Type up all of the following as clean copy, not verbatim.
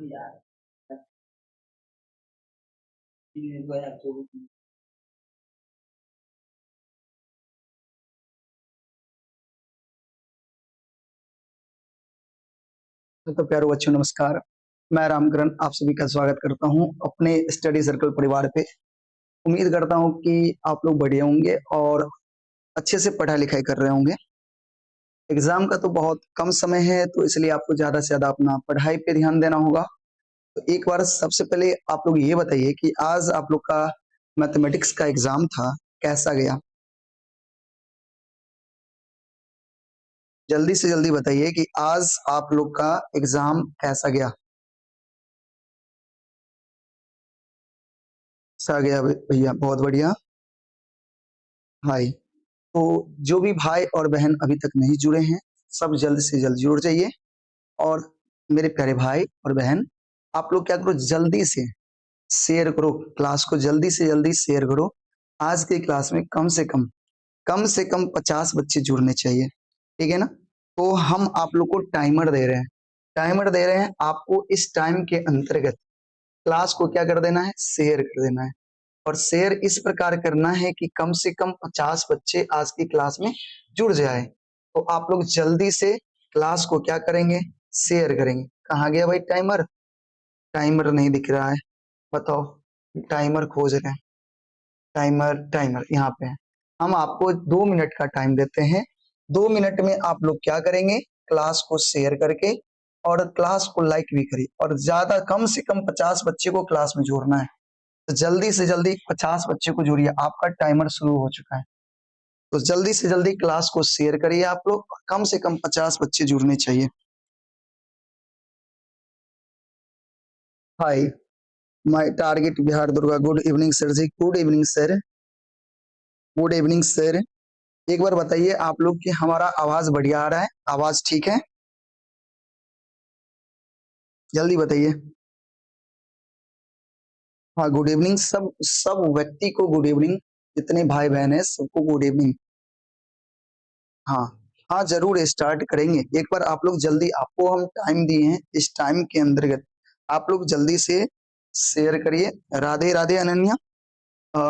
यार 2024। तो प्यारे बच्चों नमस्कार, मैं रामकरण आप सभी का स्वागत करता हूं अपने स्टडी सर्कल परिवार पे। उम्मीद करता हूं कि आप लोग बढ़िया होंगे और अच्छे से पढ़ाई लिखाई कर रहे होंगे। एग्जाम का तो बहुत कम समय है, तो इसलिए आपको ज्यादा से ज्यादा अपना पढ़ाई पे ध्यान देना होगा। तो एक बार सबसे पहले आप लोग ये बताइए कि आज आप लोग का मैथमेटिक्स का एग्जाम था, कैसा गया? जल्दी से जल्दी बताइए कि आज आप लोग का एग्जाम कैसा गया। कैसा गया भैया? बहुत बढ़िया। हाय, तो जो भी भाई और बहन अभी तक नहीं जुड़े हैं सब जल्द से जल्द जुड़ जाइए। और मेरे प्यारे भाई और बहन, आप लोग क्या करो, जल्दी से शेयर करो क्लास को, जल्दी से जल्दी शेयर करो। आज के क्लास में कम से कम 50 बच्चे जुड़ने चाहिए, ठीक है ना। तो हम आप लोग को टाइमर दे रहे हैं, टाइमर दे रहे हैं, आपको इस टाइम के अंतर्गत क्लास को क्या कर देना है, शेयर कर देना है। और शेयर इस प्रकार करना है कि कम से कम 50 बच्चे आज की क्लास में जुड़ जाए। तो आप लोग जल्दी से क्लास को क्या करेंगे, शेयर करेंगे। कहाँ गया भाई टाइमर? टाइमर नहीं दिख रहा है, बताओ। टाइमर खोज रहे हैं, टाइमर यहाँ पे है। हम आपको 2 मिनट का टाइम देते हैं। 2 मिनट में आप लोग क्या करेंगे, क्लास को शेयर करके और क्लास को लाइक भी करिए। और ज्यादा कम से कम 50 बच्चे को क्लास में जोड़ना है, तो जल्दी से जल्दी 50 बच्चे को जोड़िए। आपका टाइमर शुरू हो चुका है, तो जल्दी से जल्दी क्लास को शेयर करिए आप लोग। कम से कम 50 बच्चे जुड़ने चाहिए। Hi my target Bihar Durga, good evening sir ji, good evening sir, good evening sir. एक बार बताइए आप लोग कि हमारा आवाज बढ़िया आ रहा है, आवाज ठीक है? जल्दी बताइए। हाँ गुड इवनिंग, सब व्यक्ति को गुड इवनिंग, जितने भाई बहन हैं सबको गुड इवनिंग। हाँ हाँ जरूर स्टार्ट करेंगे। एक बार आप लोग जल्दी, आपको हम टाइम दिए हैं, इस टाइम के अंतर्गत आप लोग जल्दी से शेयर करिए। राधे राधे अनन्या,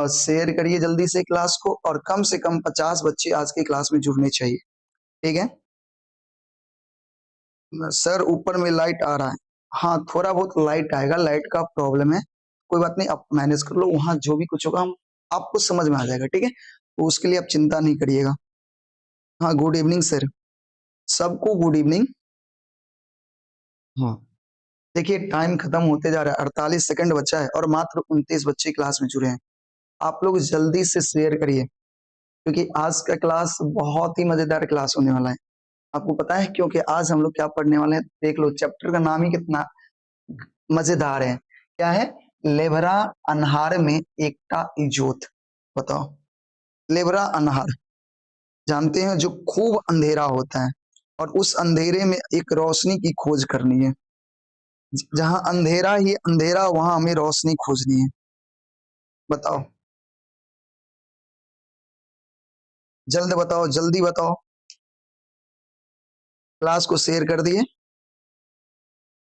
शेयर करिए जल्दी से क्लास को, और कम से कम 50 बच्चे आज की क्लास में जुड़ने चाहिए, ठीक है सर? ऊपर में लाइट आ रहा है? हाँ थोड़ा बहुत लाइट आएगा, लाइट का प्रॉब्लम है, कोई बात नहीं, आप मैनेज कर लो, वहाँ जो भी कुछ होगा हम आपको समझ में आ जाएगा, ठीक है। तो उसके लिए आप चिंता नहीं करिएगा। हाँ गुड इवनिंग सर, सबको गुड इवनिंग। हाँ देखिए टाइम खत्म होते जा रहा है, 48 सेकंड बचा है और मात्र 29 बच्चे क्लास में जुड़े हैं। आप लोग जल्दी से शेयर करिए, क्योंकि आज का क्लास बहुत ही मजेदार क्लास होने वाला है। आपको पता है क्योंकि आज हम लोग क्या पढ़ने वाले हैं, देख लो चैप्टर का नाम ही कितना मजेदार है। क्या है? लेभरा अनहार में एकता इजोत। बताओ, लेभरा अनहार जानते हैं, जो खूब अंधेरा होता है और उस अंधेरे में एक रोशनी की खोज करनी है। जहां अंधेरा ही अंधेरा, वहां हमें रोशनी खोजनी है। बताओ जल्द, बताओ जल्दी बताओ। क्लास को शेयर कर दिए।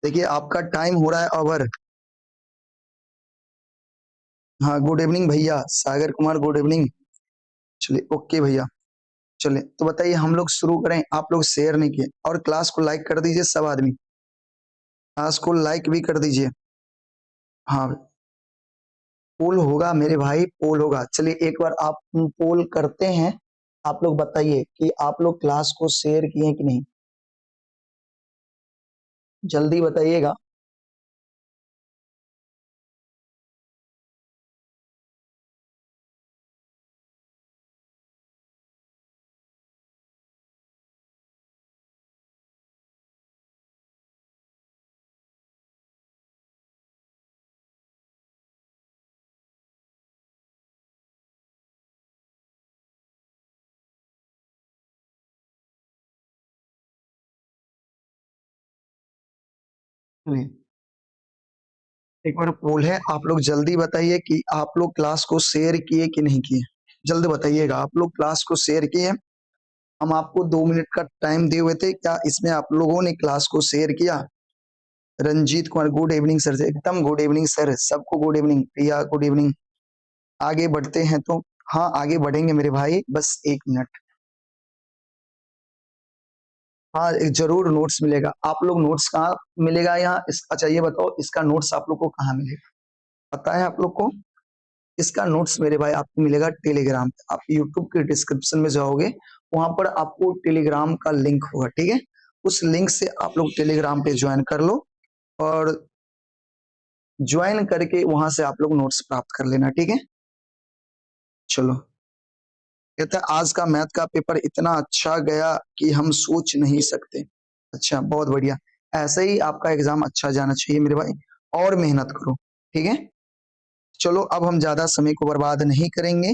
देखिए आपका टाइम हो रहा है ओवर। हाँ गुड इवनिंग भैया, सागर कुमार गुड इवनिंग। चलिए ओके भैया, चलिए तो बताइए हम लोग शुरू करें। आप लोग शेयर नहीं किए, और क्लास को लाइक कर दीजिए सब आदमी, क्लास को लाइक भी कर दीजिए। हाँ पोल होगा मेरे भाई, पोल होगा। चलिए एक बार आप पोल करते हैं, आप लोग बताइए कि आप लोग क्लास को शेयर किए कि नहीं, जल्दी बताइएगा। चलिए एक बार पोल है, आप लोग जल्दी बताइए कि आप लोग क्लास को शेयर किए कि नहीं किए, जल्द बताइएगा। आप लोग क्लास को शेयर किए? हम आपको 2 मिनट का टाइम दिए हुए थे, क्या इसमें आप लोगों ने क्लास को शेयर किया? Ranjit Kumar good evening sir, एकदम गुड इवनिंग सर, सबको good evening. Priya good evening. आगे बढ़ते हैं तो हाँ आगे बढ़ेंगे मेरे भाई, बस एक मिनट। हाँ जरूर नोट्स मिलेगा। आप लोग नोट्स कहाँ मिलेगा यहाँ अच्छा ये बताओ इसका नोट्स आप लोग को कहाँ मिलेगा, पता है आप लोग को? इसका नोट्स मेरे भाई आपको मिलेगा टेलीग्राम पे। आप यूट्यूब के डिस्क्रिप्शन में जाओगे, वहां पर आपको टेलीग्राम का लिंक होगा, ठीक है? उस लिंक से आप लोग टेलीग्राम पे ज्वाइन कर लो और ज्वाइन करके वहां से आप लोग नोट्स प्राप्त कर लेना, ठीक है? चलो, कहता है आज का मैथ का पेपर इतना अच्छा गया कि हम सोच नहीं सकते। अच्छा बहुत बढ़िया, ऐसे ही आपका एग्जाम अच्छा जाना चाहिए मेरे भाई, और मेहनत करो, ठीक है? चलो अब हम ज्यादा समय को बर्बाद नहीं करेंगे।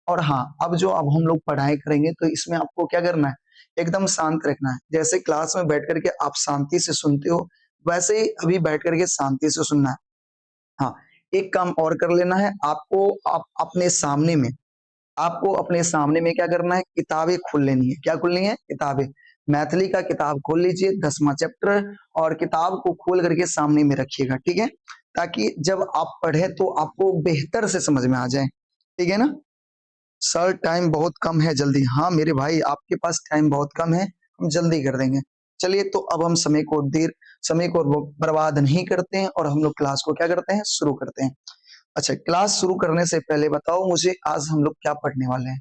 और हाँ, अब जो अब हम लोग पढ़ाई करेंगे तो इसमें आपको क्या करना है, एकदम शांत रखना है। जैसे क्लास में बैठ करके आप शांति से सुनते हो, वैसे ही अभी बैठ करके शांति से सुनना है। हाँ, एक काम और कर लेना है आपको, आप अपने सामने में, आपको अपने सामने में क्या करना है, किताबें खोल लेनी है। क्या खोलनी है? किताबें। मैथिली का किताब खोल लीजिए, 10वां चैप्टर, और किताब को खोल करके सामने में रखिएगा, ठीक है? ताकि जब आप पढ़े तो आपको बेहतर से समझ में आ जाए, ठीक है ना? सर टाइम बहुत कम है, जल्दी। हाँ मेरे भाई आपके पास टाइम बहुत कम है, हम जल्दी कर देंगे। चलिए तो अब हम समय को बर्बाद नहीं करते हैं और हम लोग क्लास को क्या करते हैं, शुरू करते हैं। अच्छा, क्लास शुरू करने से पहले बताओ मुझे आज हम लोग क्या पढ़ने वाले हैं।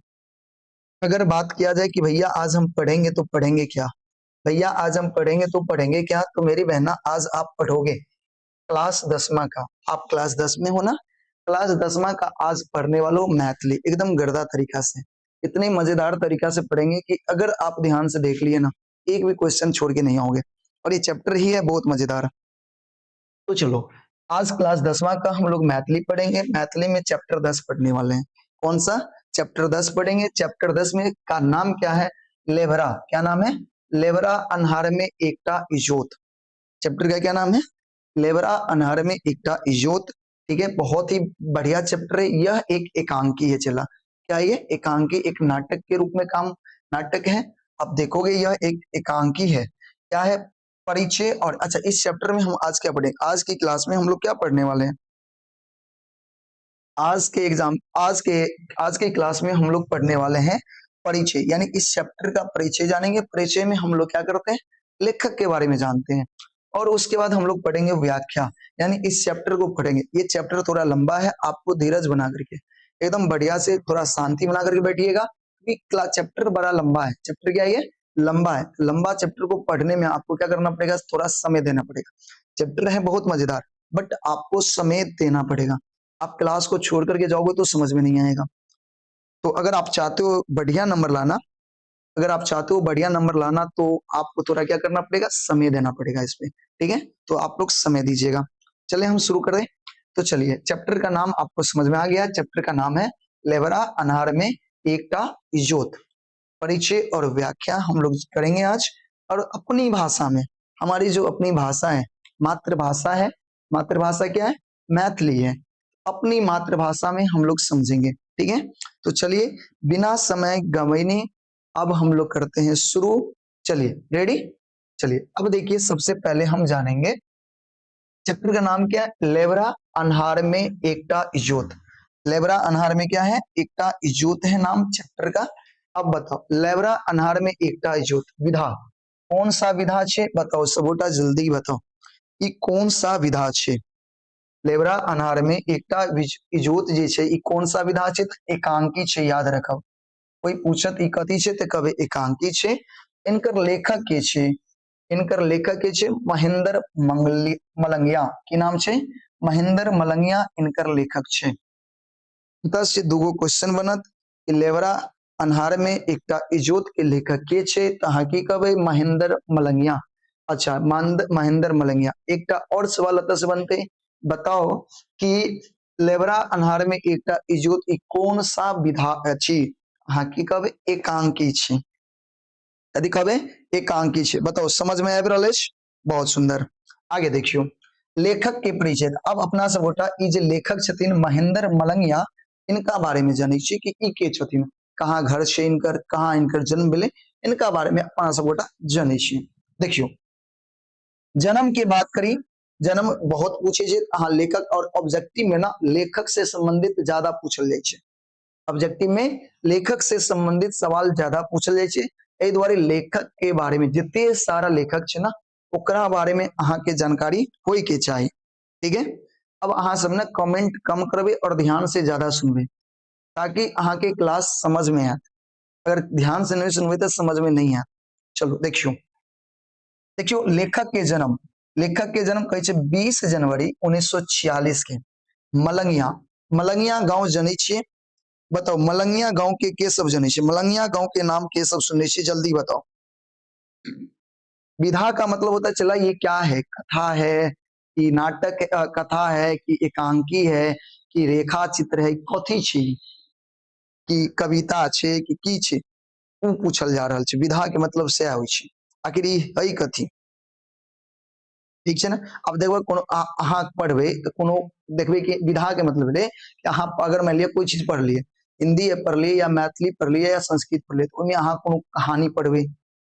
अगर बात किया जाए कि भैया आज हम पढ़ेंगे तो पढ़ेंगे क्या, भैया आज हम पढ़ेंगे तो पढ़ेंगे क्या, तो मेरी बहना आज आप पढ़ोगे क्लास 10वां का। आप क्लास 10 में हो ना, क्लास 10वां का आज पढ़ने वालों मैथिली एकदम गर्दा तरीका से, इतने मजेदार तरीका से पढ़ेंगे कि अगर आप ध्यान से देख लिए ना, एक भी क्वेश्चन छोड़ के नहीं आओगे। और ये चैप्टर ही है बहुत मजेदार। तो चलो आज क्लास 10वां का हम लोग मैथिली पढ़ेंगे। मैथिली में चैप्टर 10 पढ़ने वाले हैं। कौन सा चैप्टर 10 पढ़ेंगे? चैप्टर 10 में का नाम क्या है? लेभरा। क्या नाम है? लेभरा अन्हार में एकटा इजोत। चैप्टर का क्या नाम है? लेभरा अन्हार में एकटा इजोत, ठीक है? बहुत ही बढ़िया चैप्टर है। यह एक एकांकी है। चला क्या ये एकांकी एक नाटक के रूप में काम, नाटक है। आप देखोगे यह एक एकांकी है। क्या है? परिचय। और अच्छा, इस चैप्टर में हम आज क्या पढ़ेंगे, आज की क्लास में हम लोग क्या पढ़ने वाले हैं, आज के एग्जाम, आज के क्लास में हम लोग पढ़ने वाले हैं परिचय, यानी इस चैप्टर का परिचय जानेंगे। परिचय में हम लोग क्या करते हैं, लेखक के बारे में जानते हैं। और उसके बाद हम लोग पढ़ेंगे व्याख्या, यानी इस चैप्टर को पढ़ेंगे। ये चैप्टर थोड़ा लंबा है, आपको धीरज बना करके एकदम बढ़िया से थोड़ा शांति बना करके बैठिएगा, क्योंकि चैप्टर बड़ा लंबा है। चैप्टर क्या है? ये लंबा है। लंबा चैप्टर को पढ़ने में आपको क्या करना पड़ेगा, थोड़ा समय देना पड़ेगा। चैप्टर है बहुत मजेदार, बट आपको समय देना पड़ेगा। आप क्लास को छोड़ करके जाओगे तो समझ में नहीं आएगा। तो अगर आप चाहते हो बढ़िया नंबर लाना, अगर आप चाहते हो बढ़िया नंबर लाना, तो आपको थोड़ा क्या करना पड़ेगा, समय देना पड़ेगा इसमें, ठीक है? तो आप लोग समय दीजिएगा। चलिए हम शुरू करें। तो चलिए, चैप्टर का नाम आपको समझ में आ गया। चैप्टर का नाम है लेवरा अनहार में एकटा इजोत। परिचय और व्याख्या हम लोग करेंगे आज, और अपनी भाषा में, हमारी जो अपनी भाषा है, मातृभाषा है, मातृभाषा क्या है, मैथिली है, अपनी मातृभाषा में हम लोग समझेंगे, ठीक है? तो चलिए बिना समय गंवाने अब हम लोग करते हैं शुरू। चलिए रेडी? चलिए अब देखिए, सबसे पहले हम जानेंगे चैप्टर का नाम क्या है, लेवरा अन्हार में एकटा इजोत। लेवरा अन्हार में क्या है, एकटा इजोत है नाम चैप्टर का। अब बताओ, लेवरा अन्हार में एकटा इजोत विधा कौन सा विधा छे, बताओ सबोटा जल्दी बताओ ई कौन सा विधा छे। लेवरा अन्हार में एकटा इजोत जे छे ई कौन सा विधा छे, एकांकी छे, याद रखब। कोई पूछत ई कथी छे तो कहबे एकांकी छे। इनकर लेखक के छे, इनकर लेखक के छे महेंद्र मलंगिया। की नाम छे? महेंद्र मलंगिया इनकर लेखक छे। 10 से दूगो क्वेश्चन बनत कि लेवरा अन्हार में एकटा इजोत के लेखक के छे, तो अहाँ की कहबे, महेंद्र मलंगिया। अच्छा, महेंद्र मलंगिया। एकटा और सवाल एतऽ से बनते, बताओ कि लेवरा अन्हार में एकटा इजोत ई कौन सा विधा अछि, अहाँ की कहबे, एकांकी छे। यदि कहबे एकांकी छे। बताओ समझ में आबि रहल अछि? बहुत सुंदर। आगे देखियो, लेखक के परिचय। अब अपना सब गोटा ई जे लेखक छथिन महेंद्र मलंगिया, इनका बारे में जानै छी कि ई के छथिन, कहाँ घर छे इनकर, कहाँ इनकर जन्म भेलै, इनका बारे में अपना सब गोटा जानै छी। देखियो, जन्म के बात करी जन्म बहुत पूछे छै अहाँ लेखक, और ऑब्जेक्टिव में ना लेखक से संबंधित ज्यादा पूछल जाइ छै। ऑब्जेक्टिव में लेखक से संबंधित सवाल ज्यादा पूछल जाइ छै। एहि दुआरे लेखक के बारे में जते सारा लेखक छै ना ओकरा बारे में अहाँ के जानकारी होय के चाही। ठीक है, अब अहाँ सब ने कमेंट कम करबे और ध्यान से ज्यादा सुनबे ताकि अहाँ के क्लास समझ में आयत। अगर ध्यान से नहीं सुनबे तो समझ में नहीं आयत। चलो देखियो, देखियो लेखक के जन्म, लेखक के जन्म कहै छै 20 जनवरी 1946 के मलंगिया, मलंगिया गांव जनै छियै? बताउ मलंगिया गांव के सब जनै छियै? मलंगिया गांव के नाम के सब सुनने छियै? जल्दी बताउ। विधा का मतलब होता चला ये क्या है, कथा है कि नाटक, कथा है कि एकांकी है कि रेखा चित्र है, कथी छी, कि कविता छे कि की छे, उ पूछल जा रहल छे। विधा के मतलब सएह होइ छै, आखिर ई है कथी। ठीक छै ने। अब देखबै कोनो अहाँ पढ़बै तऽ कोनो देखबै कि विधा के मतलब भेलै कि अहाँ अगर मानि लिअ कोइ चीज पढ़लियै, हिंदी पढ़लियै या मैथिली पढ़लियै या संस्कृत पढ़लियै, तऽ ओहिमे अहाँ कोनो कहानी पढ़बै,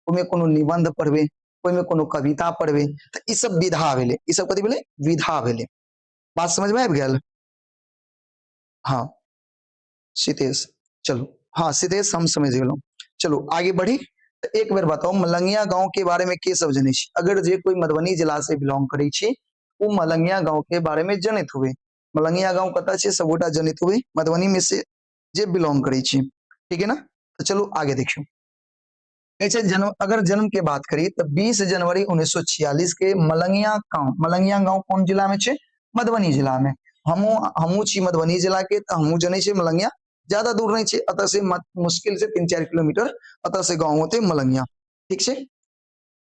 ओहिमे कोनो निबंध पढ़बै, ओहिमे कोनो कविता पढ़बै, तऽ ई सब विधा भेलै। ई सब कथी भेलै? विधा भेलै। बात समझ में आबि गेल? हाँ सीतेश, चलो हाँ सीतेश हम समझ गेलहुँ। चलो आगे बढ़ी। तऽ एक बेर बताउ मलंगिया गांव के बारे में के सब जनै छी? अगर जे कोई मधुबनी जिला से बिलोंग करै छी ओ मलंगिया गांव के बारे में जनैत हुए। मलंगिया गांव कतऽ छै सबगोटा जनैत हुए मधुबनी में से जे बिलोंग करै छी। ठीक है ना। तो चलो आगे देखियो। कहै छै जन्म, अगर जन्म के बात करी तो 20 जनवरी 1946 के मलंगिया गांव, मलंगिया गांव कोन जिला में छै? मधुबनी जिला में। हमहूँ छी मधुबनी जिला के, तो हमहूँ जनै छियै मलंगिया ज्यादा दूर नहीं छै, अतः से मुश्किल से 3-4 किलोमीटर अतः से गांव होते मलंगिया। ठीक छै,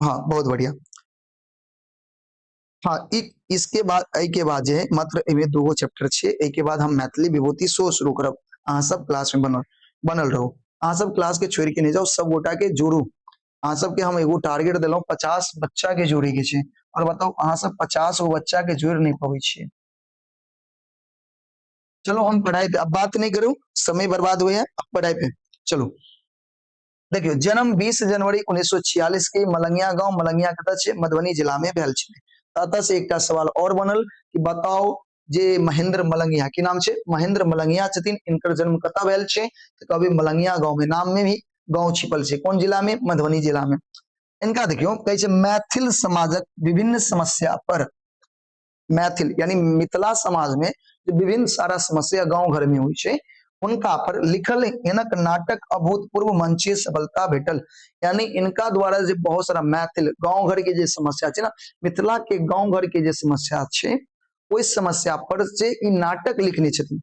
हाँ बहुत बढ़िया। हाँ इसके बाद एहि के बाद जे है मात्र एहिमे दूगो चैप्टर छै, एहि के बाद हम मैथिली विभूति शो शुरू करब। अहाँ सब क्लास में बनल रहू, अहाँ सब क्लास के छोड़ के नहीं जाओ, सब गोटा के जोड़ू। अहाँ सबके हम एगो टारगेट देलहुँ 50 बच्चा के जोड़े के छै, और बताउ अहाँ सब 50 गो बच्चा के जोड़ नहीं पबै छियै। चलो हम पढ़ाई पे अब बात नहीं करू, समय बर्बाद हुए है, अब पढ़ाई पे चलो। देखियो जन्म 20 जनवरी 1946 के मलंगिया गांव, मलंगिया कतऽ छै? मधुबनी जिला में भेल छलै। ततऽ से एकटा सवाल और बनल कि बताउ जे महेंद्र मलंगिया की नाम छै, महेंद्र मलंगिया छथिन, इनकर जन्म कतऽ भेल छै? तऽ कहबै मलंगिया गांव में, नाम में भी गांव छिपल छै, कोन जिला में? मधुबनी जिला में। इनका देखियो कहै छै मैथिल समाजक विभिन्न समस्या पर, मैथिल यानी मिथिला समाज में जो विभिन्न सारा समस्या गांव घर में होइ छै उनका पर लिखल हिनक नाटक अभूतपूर्व मंचीय सफलता भेटल। यानी इनका द्वारा जे बहुत सारा मैथिल गांव घर के जे समस्या छै ना, मिथिला के गांव घर के जे समस्या छै, ओहि समस्या पर जे ई नाटक लिखने छथिन,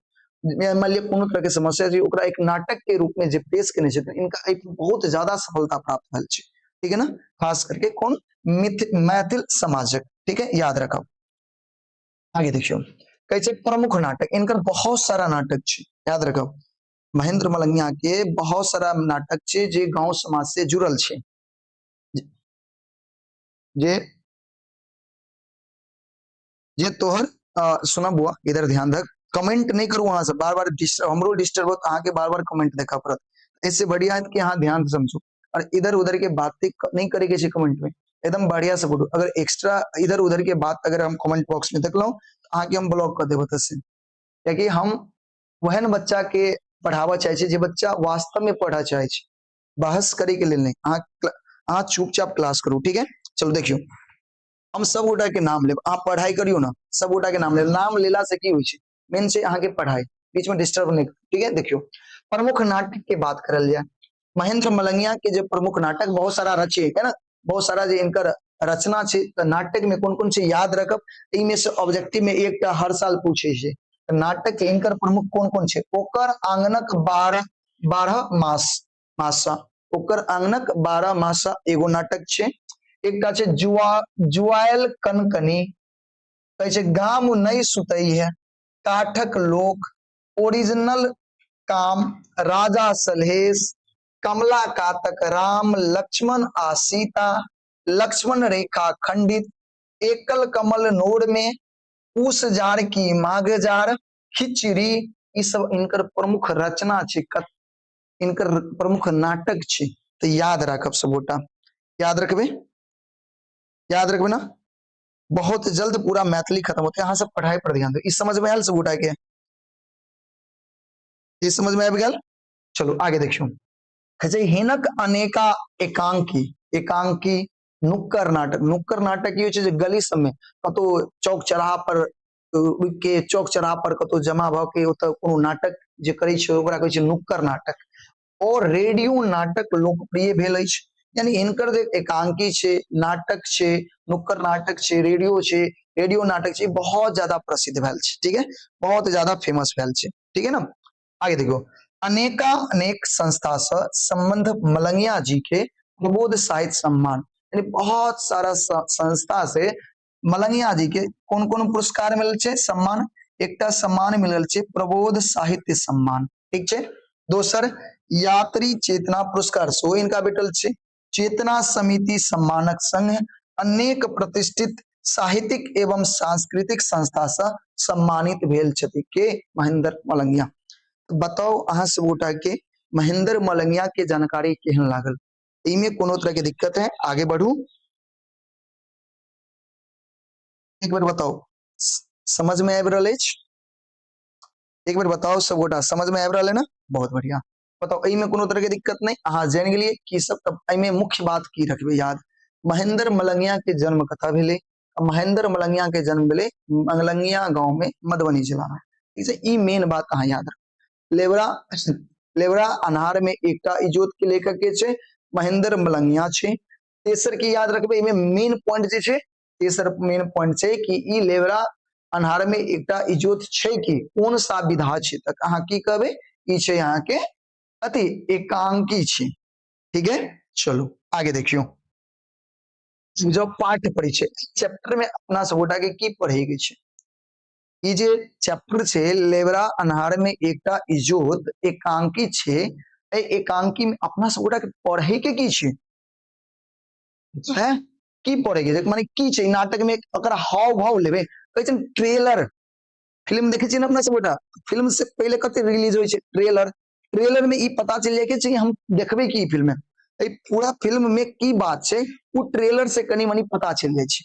मान लिअ कोनो तरह के समस्या छै ओकरा एक नाटक के रूप में जे पेश केने छथिन, इनका एक बहुत ज्यादा सफलता प्राप्त भेल छै। ठीक है ना, खास करके कौन? मैथिल समाजक। ठीक है, याद रखब। आगे देखियो कहै छै प्रमुख नाटक, इनकर बहुत सारा नाटक छै, याद रखब। महेंद्र मलंगिया के बहुत सारा नाटक छै जे गांव समाज से जुड़ल छै, जे जे तोहर सुना बुआ इधर ध्यान रख, कमेंट नहीं करू अहाँ सब बार बार, हमरो डिस्टर्ब होत अहाँ के बार बार कमेंट देखा पड़त। इससे बढ़िया है कि अहाँ ध्यान से समझो और इधर उधर के बातें नहीं करे के छै कमेंट में, एकदम बढ़िया से बोलू। अगर एक्स्ट्रा इधर उधर के बात अगर हम कमेंट बॉक्स में देखलहुँ तो अहाँ के हम ब्लॉक कर देब ओतऽ से, कियाकि हम ओहन बच्चा के पढ़ाबऽ चाहै छी जे बच्चा वास्तव में पढ़ऽ चाहै छै, बहस करे के लेल नहीं। अहाँ चुपचाप क्लास करू। ठीक है, चलो देखियो हम सब गोटा के नाम लेब, अहाँ पढ़ाई करियो ना, सब गोटा के नाम लेब। नाम लेला से की होइ छै, मेन छै अहाँ के पढ़ाई, बीच में डिस्टर्ब नहीं। ठीक है, देखियो प्रमुख नाटक के बात करल जाए, महेंद्र मलंगिया के जो प्रमुख नाटक बहुत सारा रचे है ना, बहुत सारा जे इनकर रचना छै, तऽ नाटक में कोन कोन छै याद रखब, एहिमे से ऑब्जेक्टिव में एकटा हर साल पूछे छै। तऽ नाटक के इनकर प्रमुख कोन कोन छै, ओकर आंगनक 12 मास, मासा, ओकर आंगनक 12 मासा एगो नाटक छै। एकटा छै जुआयल कनकनी, कहै छै गाम नहि सुतै है, काठक लोक, ओरिजिनल काम, राजा सलहेश, कमला कातक राम, लक्ष्मण आ सीता, लक्ष्मण रेखा खंडित, एकल कमल नोर में, पूस जार की माघ जार, खिचड़ी, ई सब इनकर प्रमुख रचना छै, इनकर प्रमुख नाटक छै। तो याद राखब सब गोटा, याद रखबे, याद रखबे ना। बहुत जल्द पूरा मैथिली खत्म होते। अहाँ सब पढ़ाई पर ध्यान दो। ई समझ में आयल सब गोटा के? ई समझ में आबि गेल? चलू आगे देखियौ। कहै छै हिनक अनेका एकांकी, एकांकी नुक्कड़ नाटक, नुक्कड़ नाटक ई होइ छै जे गली सबमे कतौ चौक चौराहा पर रुकि के, चौक चौराहा पर कतौ जमा भऽ के ओतऽ कोनो नाटक जे करै छै ओकरा कहै छै नुक्कड़ नाटक। और रेडियो नाटक लोकप्रिय भेल अछि। यानी हिनकर जे एकांकी छै, नाटक छै, नुक्कड़ नाटक छै, रेडियो छै, रेडियो नाटक छै, बहुत ज्यादा प्रसिद्ध भेल छै, ठीक है, बहुत ज्यादा फेमस भेल छै, ठीक है ना। आगे देखो, अनेका अनेक संस्था से संबंध मलंगिया जी के प्रबोध साहित्य सम्मान, यानी बहुत सारा संस्था से मलंगिया जी के कोन कोन पुरस्कार मिलल छै सम्मान? एकटा सम्मान मिलल छै प्रबोध साहित्य सम्मान, ठीक छै। दोसर यात्री चेतना पुरस्कार सेहो इनका भेटल छै। चेतना समिति सम्मानक संग अनेक प्रतिष्ठित साहित्यिक एवं सांस्कृतिक संस्था से सम्मानित भेल छथि के महेंद्र मलंगिया। बताउ अहाँ सब गोटा के महेंद्र मलंगिया के जानकारी केहन लागल? एहिमे कोनो तरह के दिक्कत है? आगे बढ़ू। एक बेर बताउ समझ में आबि रहल अछि? एक बेर बताउ सब गोटा समझ में आबि रहल है ना? बहुत बढ़िया। बताउ एहिमे कोनो तरह के दिक्कत नहीं, अहाँ जानि गेलियै की सब। तब एहिमे मुख्य बात की रखबै याद? महेंद्र मलंगिया के जन्म कतऽ भेलै? महेंद्र मलंगिया के जन्म भेलै मलंगिया गांव में, मधुबनी जिला में, ठीक छै। ई मेन बात अहाँ याद रखबै। लेबरा लेबरा अन्हार में एकटा इजोत के लेखक के छै? महेंद्र मलंगिया छै। तेसर की याद रखबै? एहिमे मेन पॉइंट जे छै, तेसर मेन पॉइंट छै कि ई लेबरा अन्हार में एकटा इजोत छै कि कोन सा विधा छै? तक अहाँ की कहबै? ई छै अहाँके अथी एकांकी छै, ठीक है। चलू आगे देखियौ। जब पाठ परिचय चैप्टर में अपना सब गोटा के की पढ़े के छै? ई जे चैप्टर छै लेबरा अन्हार में एकटा इजोत एकांकी छै, एहि एकांकी में अपना सब गोटा के पढ़े के की छै? है की पढ़े के माने की छै नाटक में? ओकरा हाव भाव लेबै। कहै छै ट्रेलर, फिल्म देखे छियै ने अपना सब गोटा? फिल्म से पहिले कते रिलीज होइ छै? ट्रेलर। ट्रेलर में ई पता चलि जाइ छै हम देखबै की फिल्म में, एहि पूरा फिल्म में की बात छै, ओ ट्रेलर से कनि मनि पता चलि जाइ छै।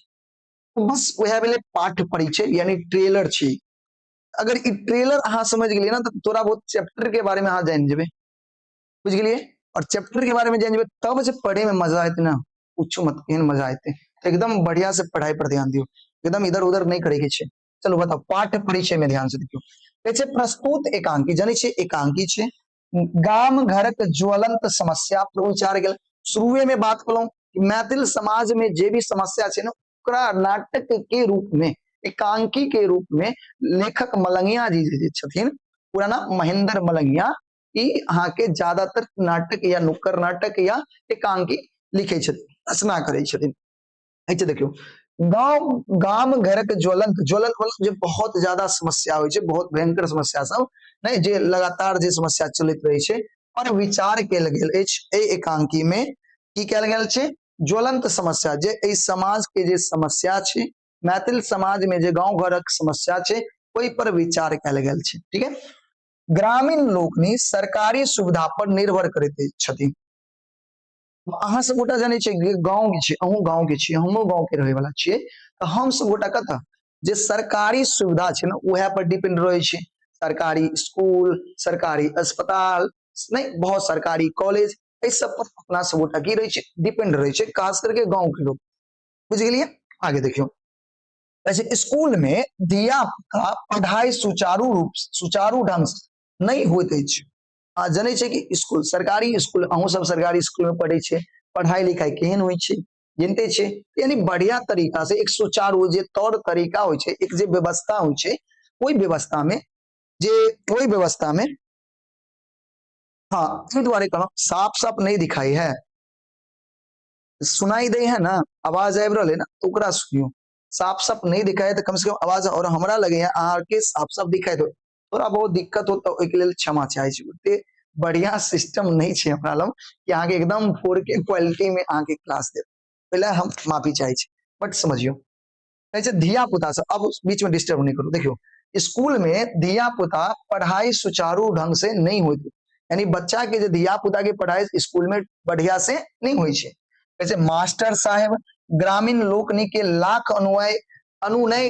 बस वएह भेलै पाठ परिचय, यानी ट्रेलर छै। अगर ई ट्रेलर अहाँ समझ गेलियै ना तऽ थोड़ा बहुत चैप्टर के बारे में अहाँ जानि जेबै, बुझि गेलियै? और चैप्टर के बारे में जानि जेबै तब जे पढ़े में मजा एतै ना, पूछू मत केहन मजा एतै। एकदम बढ़िया से पढ़ाई पर ध्यान दियौ, एकदम इधर उधर नहीं करे के छै। चलू बताउ, पाठ परिचय में ध्यान से देखियौ। कहै छै प्रस्तुत एकांकी, जानै छियै एकांकी छै, गाम घरक ज्वलंत समस्या पर विचार गेल। शुरुए में बात कलहुं कि मैथिल समाज में जे भी समस्या छै ने, ओकरा नाटक के रूप में, एकांकी के रूप में लेखक मलंगिया जी जे छथिन, पूरा नाम महेंद्र मलंगिया, ई अहाँके ज्यादातर नाटक या नुक्कड़ नाटक या एकांकी लिखै छथिन, रचना करै छथिन। ऐसे देखियौ, गाँव गाम घरक ज्वलंत, ज्वलंत मतलब जे बहुत ज्यादा समस्या होइ छै, बहुत भयंकर समस्या सब नहि, जे लगातार जे समस्या चलैत रहै छै, पर विचार कयल गेल अछि। एहि एकांकी मे की कयल गेल छै? ज्वलंत समस्या, जे एहि समाज के जे समस्या छै, मैथिल समाज में जे गाँव घरक समस्या छै, ओहि पर विचार कयल गेल छै, ठीक है। ग्रामीण लोकनि सरकारी सुविधा पर निर्भर करैत छथि। अहाँ सब गोटा जानै छियै गाँव के छियै, अहूँ गाँव के छियै, हमहूँ गाँव के रहै वाला छियै, तऽ हम सब गोटा कतऽ जे सरकारी सुविधा छै ने उएह पर डिपेंड रहै छै। सरकारी स्कूल, सरकारी अस्पताल, नहि बहुत सरकारी कॉलेज, एहि सब पर अपना सब गोटा की रहै छै? डिपेंड रहै छै, खास करके गाँव के लोग, बुझि गेलियै? आगे देखियौ, वैसे स्कूल में धिया पुता पढ़ाई सुचारू रूप सुचारू ढंग से नहि होइत अछि। आ जनै छै कि स्कूल, सरकारी स्कूल, अहूँ सब सरकारी स्कूल में पढ़ै छियै, पढ़ाई लिखाई केहन होइ छै जनते छियै। यानी बढ़िया तरीका से एक सुचारू जे तौर तरीका होइ छै, एक जे व्यवस्था होइ छै, ओहि व्यवस्था में जे ओहि व्यवस्था में, हाँ एहि दुआरे कहलहुँ साफ साफ नहि दिखाई है, सुनाई दे है ना, आवाज आबि रहल है ना, तो ओकरा सुनियो। साफ साफ नहीं दिखाई तो कम से कम आवाज, और हमरा लगे है अहाँके साफ साफ दिखाई दो, थोड़ा बहुत दिक्कत हो तऽ ओहिके लेल क्षमा चाहै छी। ओते बढ़िया सिस्टम नहीं छै हमरा लग कि अहाँके एकदम 4K क्वालिटी में अहाँके क्लास देब, पहिले हम माफी चाहै छी, बट समझियो। कहै छै धिया पुता सब, अब बीच में डिस्टर्ब नहीं करू। देखियो, स्कूल में धिया पुता पढ़ाई सुचारू ढंग से नहीं होती, यानी बच्चा के जे धिया पुता के पढ़ाई स्कूल में बढ़िया से नहीं होइ छै। कहै छै मास्टर साहेब ग्रामीण लोकनि के लाख अनुयायी अनुनय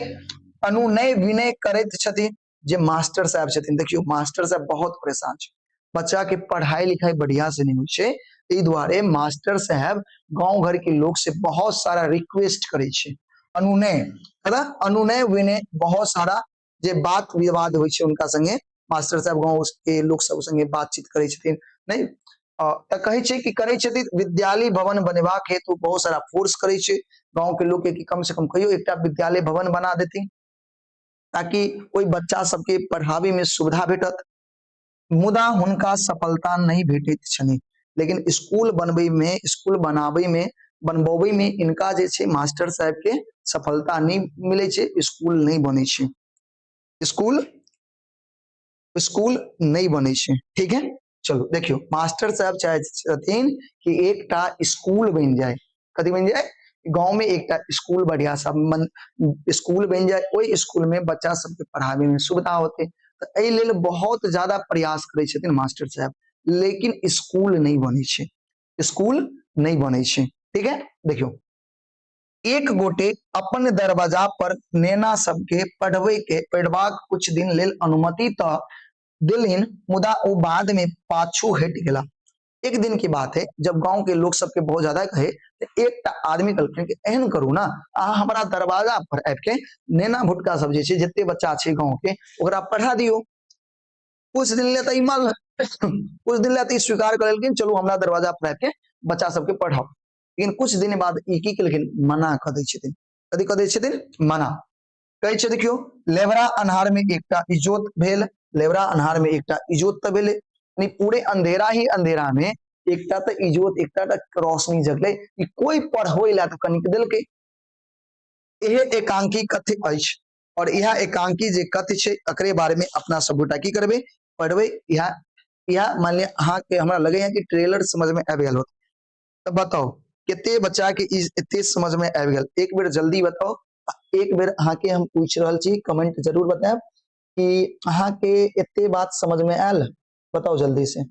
अनुनय विनय करैत छथि। जे मास्टर साहब छथिन, देखियौ मास्टर साहब बहुत परेशान छै, बच्चा के पढ़ाई लिखाई बढ़िया से नहीं होइ छै, एहि दुआरे मास्टर साहब गांव घर के लोग से बहुत सारा रिक्वेस्ट करै छै, अनुनय है ना, अनुनय विनय बहुत सारा जे बात विवाद होइ छै उनका संगे मास्टर साहब गांव के लोग सब संगे बातचीत करै छथिन नहि तऽ कहै छै कि करै छथिन। विद्यालय भवन बनेबाक हेतु बहुत सारा फोर्स करै छै गांव के लोग के कि कम से कम कहियो एकटा विद्यालय भवन बना देथिन ताकि ओहि बच्चा सबके पढ़ाबे में सुविधा भेटत। मुदा हुनका सफलता नहीं भेटैत छनि, लेकिन स्कूल बनबै में, स्कूल बनाबै में, बनबबै में इनका जे छै मास्टर साहब के सफलता नहीं मिलै छै, स्कूल नहीं बनै छै, स्कूल स्कूल नहीं बनै छै। ठीक है, चलू देखियौ मास्टर साहब चाहे छथिन कि एकटा स्कूल बनि जाए, कथी बनि जाए, गांव में एकटा स्कूल बढ़िया सा मन स्कूल बनि जाए, ओहि स्कूल में बच्चा सबके पढ़ाबे में सुविधा होते, तऽ एहि लेल बहुत ज्यादा प्रयास करै छथिन मास्टर साहब, लेकिन स्कूल नहीं बनै छै, स्कूल नहीं बनै छै। ठीक है, देखियौ एक गोटे अपन दरवाजा पर नेना सबके पढ़बै के पढ़बाक कुछ दिन लेल अनुमति तऽ देलनि, मुदा ओ बाद में पाछू हटि गेला। एक दिन की बात है, जब गांव के लोग सबके बहुत ज्यादा कहे तो एकटा आदमी कहलखिन कि एहन करू ना, अहाँ हमरा दरवाजा पर आबि के नेना भुटका सब जे छै जते बच्चा छै गांव के ओकरा पढ़ा दियौ। कुछ दिन ले तऽ ई मान कुछ दिन ले तऽ ई स्वीकार कऽ लेलखिन, चलू हमरा दरवाजा पर आबि के बच्चा सबके पढ़ाउ। लेकिन कुछ दिन बाद ई की केलखिन, मना कऽ दै छथिन। कथी कऽ दै छथिन, मना। कहै छै देखियौ लेबरा अन्हार में एकटा इजोत भेल, लेबरा अन्हार में एकटा इजोत तऽ भेलै, यानी पूरे अंधेरा ही अंधेरा में एकटा तऽ इजोत, एकटा तऽ रोशनी जगलै, ई कोई पढ़बै ला तऽ कनिक देलकै। इहे एकांकी कथ्य अछि और इएह एकांकी जे कथ्य छै एकरे बारे में अपना सब गोटा की करबै, पढ़बै। इएह इएह मान लिअ अहाँके हमरा लगैया कि ट्रेलर समझ में आबि गेल होत, तऽ बताउ कते बच्चा के ई एते समझ में आबि गेल, एक बेर जल्दी बताउ। एक बेर अहाँके हम पूछि रहल छी, कमेंट जरूर बतायब कि अहाँके एते बात समझ में आयल, बताउ जल्दी से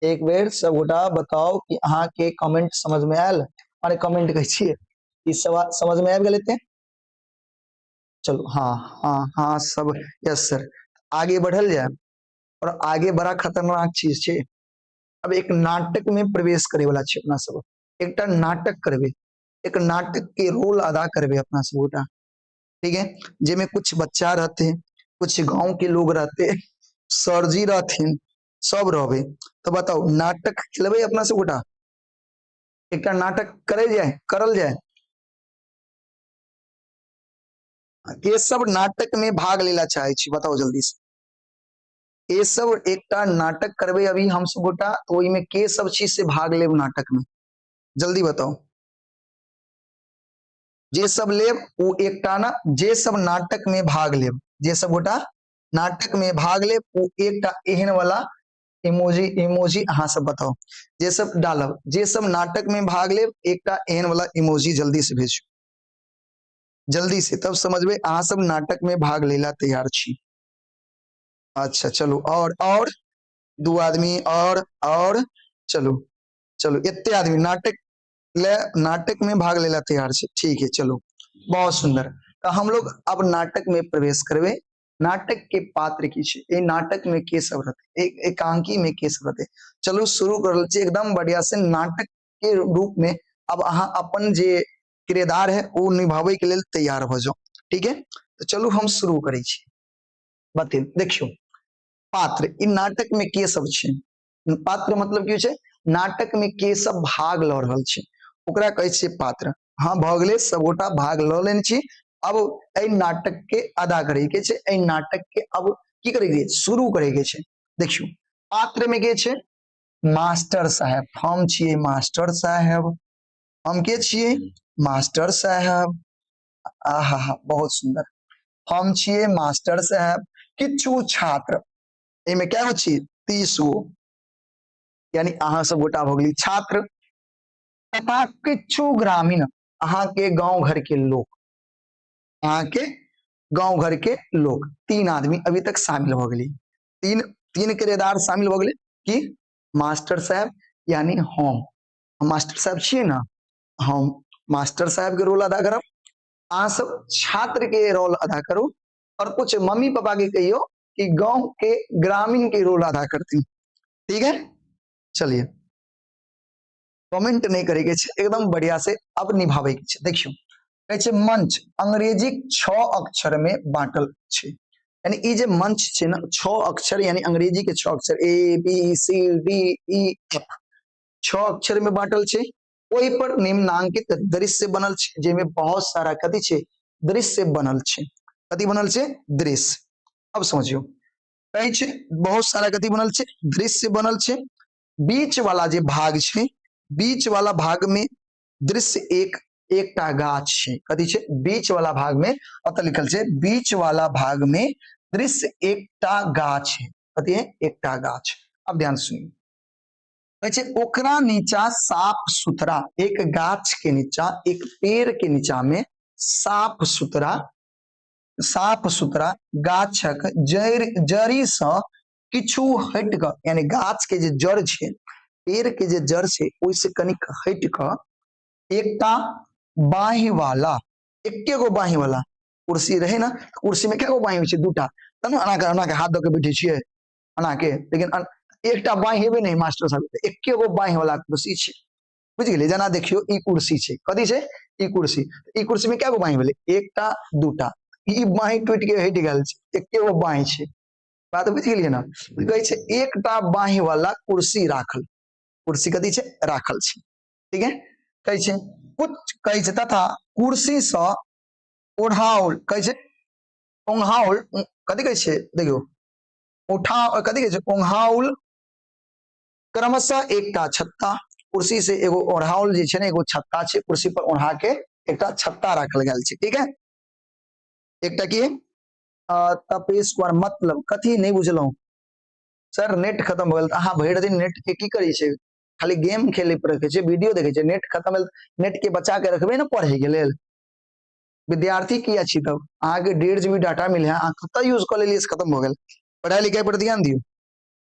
एक बेर सब गोटा बताउ कि अहाँके कमेंट समझ में आयल। अरे कमेंट कहै छियै, ई सवाल समझ में आबि गेल एते? चलू हाँ हाँ हाँ सब यस सर, आगे बढ़ल जाय। और आगे बड़ा खतरनाक चीज छै, अब एक नाटक में प्रवेश करे वाला छै अपना सब, एकटा नाटक करबे, एक नाटक के रोल अदा करबे अपना सब गोटा। ठीक है, जेमे कुछ बच्चा रहते, कुछ गांव के लोग रहते, सर जी रहथिन, सब रहबे। तो बताउ नाटक खेलबे अपना सब गोटा, एकटा नाटक करे जाए, करल जाए। के सब नाटक में भाग लेला चाहे छी, बताओ जल्दी से। ये सब एकटा नाटक करबे अभी हम सब गोटा, तो ओहिमे के सब चीज से भाग लेब नाटक में, जल्दी बताओ। जे सब लेब वो एकटा ना, जे सब नाटक में भाग लेब, जे सब गोटा नाटक में भाग लेब वो एकटा एहन वाला इमोजी, इमोजी अहाँ सब बताओ, जे सब डालब, जे सब नाटक में भाग लेब एकटा एहन वाला इमोजी जल्दी से भेजू, जल्दी से, तब समझबे अहाँ सब नाटक में भाग लेला तैयार छी। अच्छा चलू, और दू आदमी और चलू चलू, एते आदमी नाटक ले, नाटक में भाग लेला तैयार छे। ठीक है चलो, बहुत सुंदर। तो हम लोग अब नाटक में प्रवेश करबे। नाटक के पात्र की छे, ए नाटक में के सब रहते, एक एकांकी में के सब रहते। चलू शुरू कर छी एकदम बढ़िया से नाटक के रूप में। अब अहाँ अपन जे किरदार है वो निभावे के लेल तैयार भ जाओ। ठीक है, तो चलू हम शुरू करै छी। बते देखियो पात्र ई नाटक में के सब छे, पात्र मतलब की छै, नाटक में के सब भाग ल रहल छै ओकरा कहै छियै पात्र। हाँ भऽ गेलै, सबगोटा भाग लऽ लेने छी। अब एहि नाटक के अदा करे के छै, एहि नाटक के अब की करे के, शुरू करे के छै। देखियो पात्र में के छै, मास्टर साहेब, हम छियै मास्टर साहेब, हम के छियै मास्टर साहेब। आहा हा बहुत सुंदर, हम छियै मास्टर साहेब, किछु छात्र, एहिमे क्या गो छी, 30 गो, यानी अहाँ सब गोटा भऽ गेली छात्र, तथा किछु ग्रामीण, अहाँ के गांव घर के लोग, अहाँ के गांव घर के लोग, 3 आदमी अभी तक शामिल भऽ गेली, तीन किरदार शामिल भऽ गेलै कि मास्टर साहब, यानी हम मास्टर साहब छियै ने, हम मास्टर साहब के रोल अदा करब, अहाँ सब छात्र के रोल अदा करू, और कुछ मम्मी पापा के कहियो कि गांव के ग्रामीण के रोल अदा करती। ठीक है, चलिए कमेंट नहीं करे के छै, एकदम बढ़िया से अब निभावे के छै। देखियो कहै छै मंच अंग्रेजी 6 अक्षर में बांटल छै, यानी ई जे मंच छै ने 6 अक्षर, यानी अंग्रेजी के 6 अक्षर A B C D E F, 6 अक्षर में बांटल छै। ओहि पर निम्नांकित दृश्य बनल छै, जेमे बहुत सारा कथी छै दृश्य बनल छै। कथी बनल छै? दृश्य। अब समझियो कहै छै बहुत सारा कथी बनल छै दृश्य बनल छै। बीच वाला जे भाग छै, बीच वाला भाग में दृश्य एक एकटा गाछ छै। कथी छै? बीच वाला भाग में, अतः लिखल छै बीच वाला भाग में दृश्य एकटा गाछ है। कथी है? एकटा गाछ। अब ध्यान सुनियो, कहै छै ओकरा नीचा साफ सुथरा, एक गाछ के नीचा, एक पेड़ के नीचा में साफ सुथरा, साफ सुथरा गाछक जड़, जड़ी से किछु हटि कऽ, यानी गाछ के जे जड़ छै, पेड़ के जे जड़ छै, ओहिसँ कनिक हटि कऽ एकटा बाँहि वाला, एके गो बाँहि वाला कुर्सी रहे ने, कुर्सी में कए गो बाँहि होइ छै? दूटा, तब ने एना के एना के हाथ दऽ के बैठे छियै एना के, लेकिन एकटा बाँहि हेबे नहि मास्टर साहब, एके गो बाँहि वाला कुर्सी छै। बुझि गेलियै? जेना देखियौ ई कुर्सी छै, कथी छै? ई कुर्सी। ई कुर्सी में कए गो बाँहि भेलै? एकटा, दूटा। ई बाँहि टूटि के हटि गेल छै, एके गो बाँहि छै। बात बुझि गेलियै ने? कहै छै एकटा बाँहि वाला कुर्सी राखल, कुर्सी कथी छै? राखल छै। ठीक है, कहै छै कुछ, कहै छै तथा कुर्सी सँ ओढ़ाओल, कहै छै ओंघाओल, कथी कहै छै? देखियौ उठा, कथी कहै छै? ओंघाओल क्रमशः एकटा छत्ता, कुर्सी से एगो ओढ़ाओल जे छै ने, एगो छत्ता छै, कुर्सी पर ओढ़ा के एकटा छत्ता राखल गेल छै। ठीक है, एकटा की तपेश कुमार मतलब कथी नहीं बुझलहुँ सर, नेट खत्म हो गेल। अहाँ भरि दिन नेट के की करै छै? खाली गेम खेले पर रखे छै, वीडियो देखे छै। नेट खत्म भेल, नेट के बचा के रखबे ने पढ़े के लेल। विद्यार्थी किया छी तब? अहाँके 1.5 जीबी डाटा मिले है, अहाँ कतऽ यूज कऽ लेलियै से खत्म भऽ गेल। पढ़ाई लिखाई पर ध्यान दियौ।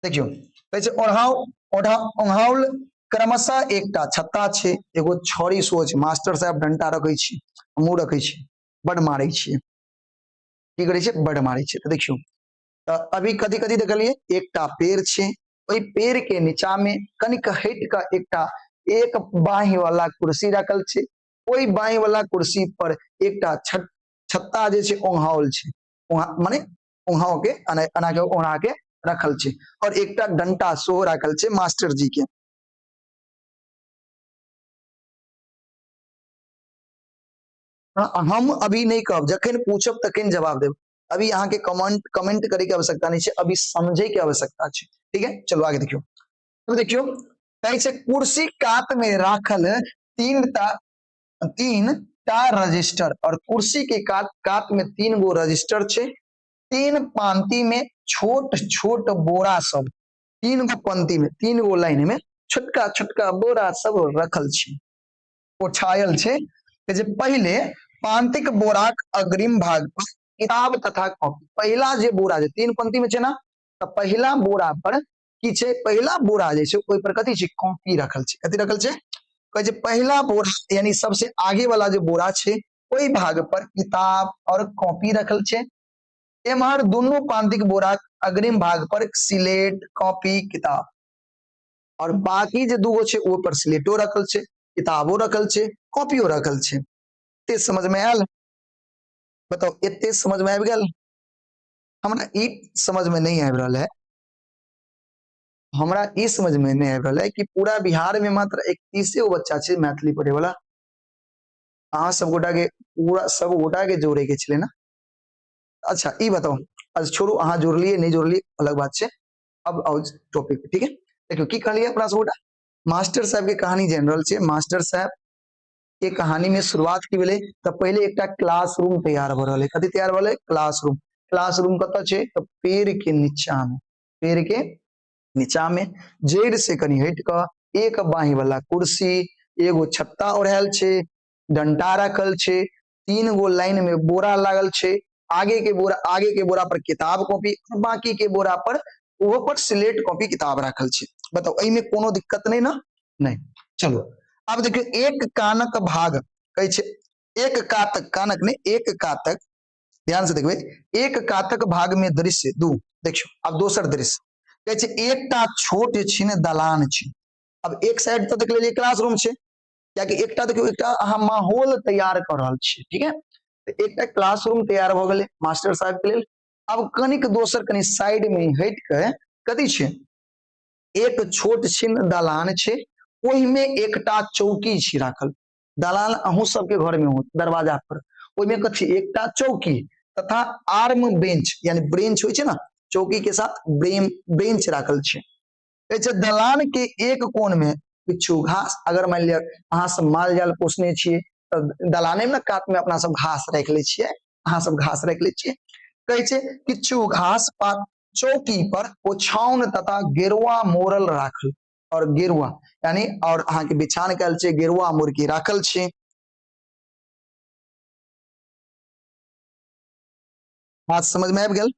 देखियौ कहै छै ओढ़ाउ ओढ़ा ओढ़ाउल क्रमशः एकटा छत्ता छै, एगो छड़ी सेहो छै। मास्टर साहब डंटा रखै छी, हमहूँ रखै छी, बड मारै छियै। की करै छै? बड मारै छै। तऽ देखियौ तऽ अभी कथी कथी देखलियै? एकटा पेड़ छै, ओहि पेड़ के नीचा में कनिक हटि कऽ एकटा एक बाँहि वाला कुर्सी राखल छै, ओहि बाँहि वाला कुर्सी पर एकटा छत्ता जे छै ओंघाओल छै, माने ओंघाओ के एना के ओढ़ा के रखल छै, और एकटा डंटा सेहो राखल छै मास्टर जी के। हम अभी नहीं कहब, जखन पूछब तखन जवाब देब। अभी अहाँ के कमेंट कमेंट करे के आवश्यकता नहीं छै, अभी समझे के आवश्यकता छै। ठीक है, चलो आगे देखियो। तो देखियो कहै छै कुर्सी कात में राखल तीन टा रजिस्टर, और कुर्सी के कात कात में 3 गो रजिस्टर छै, 3 पांति में छोट छोट बोरा सब, 3 गो पंक्ति में 3 गो लाइन में छोटका छोटका बोरा सब रखल छै, ओछायल छै। जे पहिले पांतिक बोराक अग्रिम भाग पर किताब तथा कॉपी, पहिला जे बोरा जे 3 पंक्ति में छै ना, तऽ पहिला बोरा पर की छै? पहिला बोरा जे छै ओहि पर कथी छै? कॉपी रखल छै। कथी रखल छै? कहै छै पहिला बोरा यानी सबसे आगे वाला जे बोरा छै ओहि भाग पर किताब और कॉपी रखल छै। एम्हर दुनू पांतिक बोराक अग्रिम भाग पर सिलेट कॉपी किताब, और बाकी जे दूगो छै ओहि पर स्लेटो रखल छै, किताबो रखल छै, कॉपियो रखल छै। एते समझ में आयल? बताउ एते समझ में आबि गेल? हमरा ई समझ में नहीं आबि रहल है, हमरा ई समझ में नहीं आबि रहल है कि पूरा बिहार में मात्र 31 गो बच्चा छै मैथिली पढ़े वाला। अहाँ सब गोटा के पूरा सब गोटा के जोड़े के छलै ना। अच्छा ई बताउ, अच्छा छोड़ू, अहाँ जोड़लियै नहीं जोड़लियै अलग बात छै। अब आओ टॉपिक पे, ठीक है। देखियौ की कहलियै अपना सब गोटा, मास्टर साहब के कहानी जनरल छै। मास्टर साहब के कहानी में शुरुआत की भेलै तऽ पहिले एकटा क्लासरूम तैयार भऽ रहल है। कथी तैयार भेलै? क्लासरूम। क्लासरूम कतऽ छै? तऽ पेड़ के नीचा में, पेड़ के नीचा में जड़ि से कनि हटि कऽ एक बाँहि वाला कुर्सी, एगो छत्ता ओढ़ायल छै, डंटा रखल छै, 3 गो लाइन में बोरा लागल छै, आगे के बोरा, आगे के बोरा पर किताब कॉपी, बाकी के बोरा पर ओहो पर स्लेट कॉपी किताब राखल छै। बताउ एहिमे कोनो दिक्कत नहीं ना? नहि। चलू आब देखियौ, एक कानक भाग कहै छै, एक कातक, कानक नहि, एक कातक, ध्यान से देखबै, एक कातक भाग में दृश्य 2। देखियौ आब दोसर दृश्य कहै छै, एकटा छोट छिन दलान छै। अब एक साइड तऽ देख लेलियै क्लासरूम छै, कियाकि एकटा देखियौ, एकटा अहाँ माहौल तैयार कऽ रहल छियै, ठीक है? तऽ एकटा क्लासरूम तैयार भऽ गेलै मास्टर साहब के लेल। अब कनिक दोसर कनि साइड में हटि के कथी छै? एक छोट छिन दलान छै, ओहिमे एकटा चौकी छै राखल। दलान अहूँ सबके घर में होत, दरवाजा पर, ओहिमे कथी? एकटा चौकी तथा आर्म बेंच, यानी ब्रेंच होइ छै ने, चौकी के साथ बेंच राखल छै। कहै छै दलान के एक कोन में किछु घास, अगर मान लिअ अहाँ सब माल जाल पोसने छियै तऽ दलाने में कात में अपना सब घास राखि लै छियै, अहाँ सब घास राखि लै छियै। कहै छै किछु घास पात, चौकी पर ओछाउन तथा गेरुआ मोड़ल राखल, और गेरुआ यानी और अहाँ के बिछान कयल छै, गेरुआ मुर्गी राखल छै। बात समझ में आबि गेल?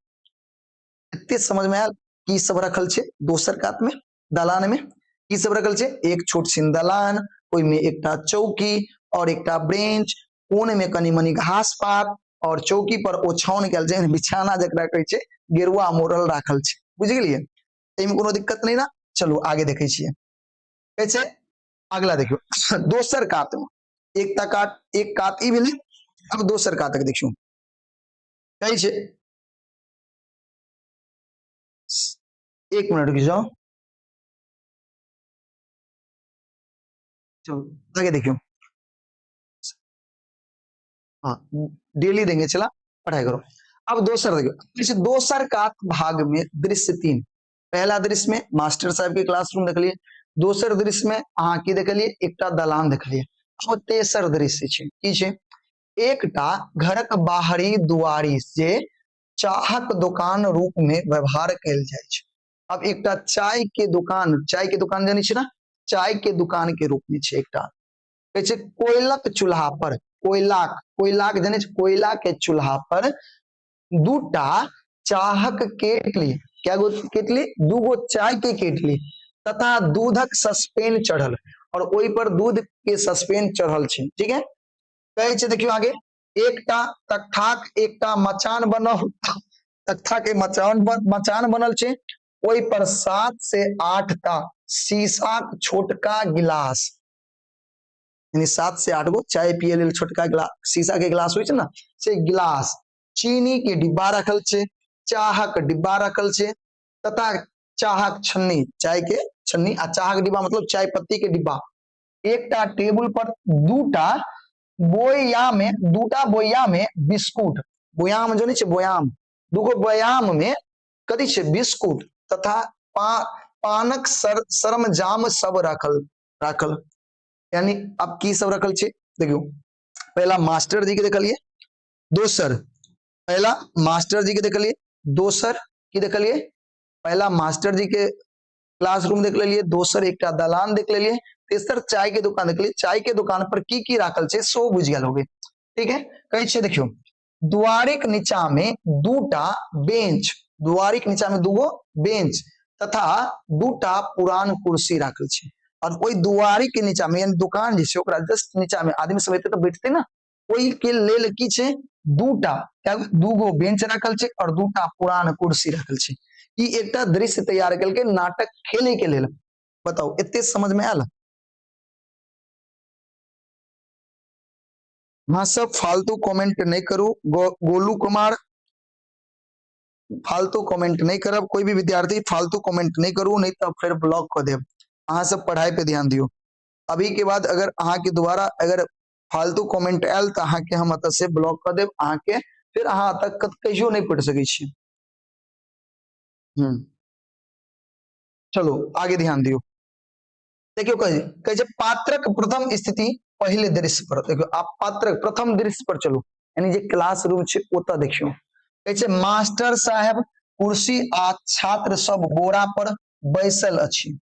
एते समझ में आयल की सब रखल छै दोसर कात में दलान में? की सब रखल छै? एक छोट छिन दलान, ओहिमे एकटा चौकी और एकटा ब्रेंच, कोन में कनि मनि घास पात, और चौकी पर ओछाउन कयल छै, बिछाना जकरा कहै छै, गेरुआ मोड़ल राखल छै। बुझि गेलियै? एहिमे कोनो दिक्कत नहि ना? चलू आगे देखै छियै। कहै छै अगला देखियौ, दोसर कात में एकटा कात, एक कात ई भेलै, अब दोसर कातक देखियौ। कहै छै, एक मिनट रुकि जाओ, चलो आगे देखियो। हाँ डेली देंगे, चला पढ़ाई करो। अब दोसर देखियो, दोसर कात भाग में दृश्य 3। पहला दृश्य में मास्टर साहब के क्लासरूम देखलिए, दोसर दृश्य में अहाँ की देखलिए? एकटा दलान देखलिए। अब तेसर दृश्य छै, की छै? एकटा घरक बाहरी दुआरी से चाहक दोकान रूप में व्यवहार कयल जाइ छै। अब एकटा चाय के दुकान, चाय के दुकान जानै छी ना, चाय के दुकान के रूप में छै एकटा। कहै छै कोयलक चूल्हा पर, कोयलाक, कोयलाक जानै छी, कोयला के चूल्हा पर दूटा चाहक केटली, क्या गो केटली? दूगो चाय के केटली तथा दूधक सस्पेन चढ़ल, और ओहि पर दूध के सस्पेन चढ़ल छै, ठीक है? कहै छै देखियौ आगे, एकटा तख्ताक एकटा मचान बनल, तख्ता के मचान मचान बनल छै, ओहि पर 7 से 8 टा शीशाक छोटका गिलास, यानी 7 से 8 गो चाय पिए लेल छोटका गिलास, शीशा के गिलास होइ छै ना, से गिलास, चीनी के डिब्बा रखल छै, चाहक डिब्बा रखल छै तथा चाहक छन्नी, चाय के छन्नी आ चाहक डिब्बा मतलब चाय पत्ती के डिब्बा। एकटा टेबुल पर दूटा बोया में, दूटा बोया में बिस्कुट, बोयाम जो नहीं छै बोयाम, दूगो बोयाम में कथी छै? बिस्कुट तथा पानक सरमजाम सब राखल राखल। यानी अब की सब रखल छै देखियौ, पहला मास्टर जी के देखलिए, दोसर पहला मास्टर जी के देखलिए, दोसर की देखलिए? पहला मास्टर जी के क्लासरूम देख लेलिए, दोसर एकटा दलान देख लेलिए, तेसर चाय के दुकान देख लेलिए। चाय के दुकान पर की की राखल छै सो बुझि गेल होबे, ठीक है? कहै छै देखियौ, दुआरिक नीचा में दूटा बेंच, दुआरिक नीचा में दूगो बेंच तथा दूटा पुरान कुर्सी राखल छै। और ओहि दुआरी के नीचा में, यानी दुकान जे छै ओकरा जस्ट नीचा में आदमी सब एते तऽ बैठते ना, ओहि के लेल की छै? दूटा, दूगो बेंच राखल छै और दूटा पुरान कुर्सी राखल छै। ई एकटा दृश्य तैयार केलकै नाटक खेले के लेल। बताउ एते समझ में आयल? अहाँ सब फालतू कमेंट नहीं करू। गोलू कुमार फालतू कमेंट नहीं करब, कोई भी विद्यार्थी फालतू कमेंट नहीं करू, नहीं तो फिर ब्लॉक कर देब। अहाँ सब पढ़ाई पे ध्यान दियो। अभी के बाद अगर अहाँ के द्वारा अगर फालतू कमेंट आयल तो अहाँ के हम एतऽ से ब्लॉक कर देब, अहाँ के फिर अहाँ एतऽ कहियो नहीं पढ़ सकै छी। चलो आगे ध्यान दियो। देखियो कहे छै पात्रक प्रथम स्थिति पहिले दृश्य पर। देखियो आप पात्रक प्रथम दृश्य पर चलू, यानी जे क्लासरूम छै ओतऽ देखियो। कहे छै मास्टर साहेब कुर्सी आ छात्र सब बोरा पर बैसल अछि।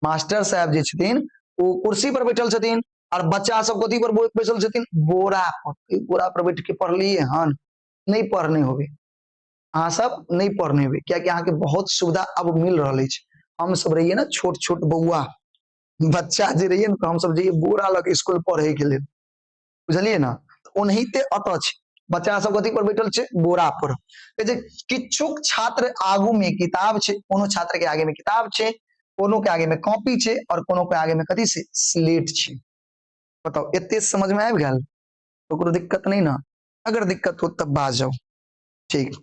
मास्टर साहेब जे छथिन ओ कुर्सी पर बैठल छथिन और बच्चा सब कथी पर बैसल छथिन? बोरा पर। बोरा पर बैठ के पढ़लिए हन? नहीं पढ़ने होबे अहाँ सब, नहीं पढ़ने होबे, कियाकि अहाँ के बहुत सुविधा अब मिल रहल अछि। हम सब रहिए ना छोट छोट बौआ, बच्चा जे रहियै ने तऽ हमसब जइयै बोरा लऽ के इसकुल पढ़े के लेल, बुझलियै ने? तऽ ओनाहिते अतऽ छै, बच्चा सब कथी पर बैठल छै? बोरा पर। कहै छै किछु छात्र आगू में किताब छै, कोनो छात्र के आगे में किताब छै, कोनो के आगे में कॉपी छै, और कोनो के आगे में कथी छै? स्लेट छै। बताउ, एते समझ में आबि गेल? ककरो दिक्कत नहीं ना? अगर दिक्कत हो तब बाजो, ठीक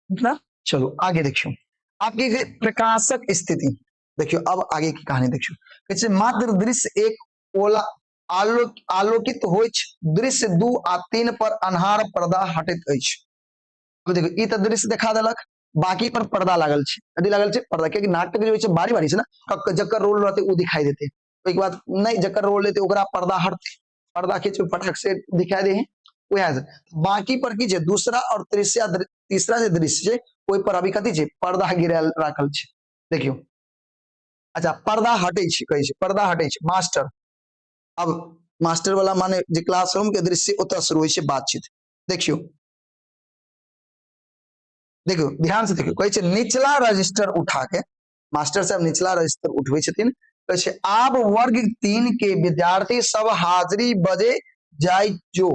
ना? चलो आगे देखियो, आपकी प्रकाशक स्थिति देखियो। अब आगे की कहानी देखियो। कहै छै मात्र दृश्य एक ओला आलोकित होइछ, दृश्य 2 आ 3 पर अन्हार पर्दा हटैत अछि। अब देखियो, ई तऽ दृश्य देखा देलक, बाकी पर पर्दा लागल छै। कथी लागल छै? पर्दा। कियाकि नाटक जे होइ छै बारी बारी छै ने, जकर रोल रहतै ओ दिखाई देतै, ओहिके बाद नहि जकर रोल लेतै ओकरा पर्दा हटतै, पर्दा खींच फटाक से दिखाई दे है, वएह से। बाकी पर की छै? दूसरा और तीसरा जे दृश्य छै ओहि पर अभी कथी छै? पर्दा गिरायल राखल छै। देखियो, अच्छा पर्दा हटै छै, कहै छै पर्दा हटै छै। मास्टर, अब मास्टर वाला माने जे क्लासरूम के दृश्य ओतऽ शुरू होइ छै बातचीत। देखियो देखियो ध्यान से देखियो, कहै छै निचला रजिस्टर उठा के, मास्टर साहब निचला रजिस्टर उठबै छथिन, कहै छै आब वर्ग 3 के विद्यार्थी सब हाजिरी बजे जाय जो,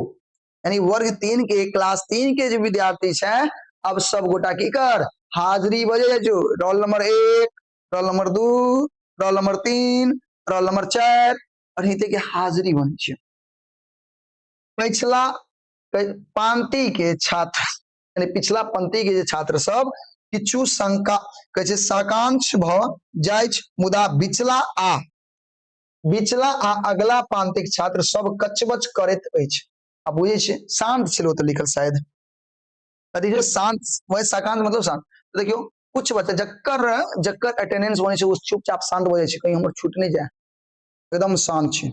यानी वर्ग 3 के क्लास 3 के जे विद्यार्थी छै अब सब गोटा की कर हाजिरी बजे जाय जो, roll number 1, roll number 2, roll number 3, roll number 4, और हेते के हाजिरी बनै छै। पिछला पांति के छात्र, यानी पिछला पंक्ति के जे छात्र सब किछु शंका कहै छै साकांक्ष भऽ जाइछ, मुदा बिचला आ अगला पांतिक छात्र सब कचबच करैत अछि। आ बुझै छियै शांत छलै ओतऽ लिखल शायद कथी छै शांत, वही साकांक्ष मतलब शांत। देखियौ कुछ बच्चा जकर जकर अटेंडेंस बनै छै ओ चुपचाप शांत भऽ जाइ छै, कहीं हमर छूट नहि जाय, एकदम शांत छै।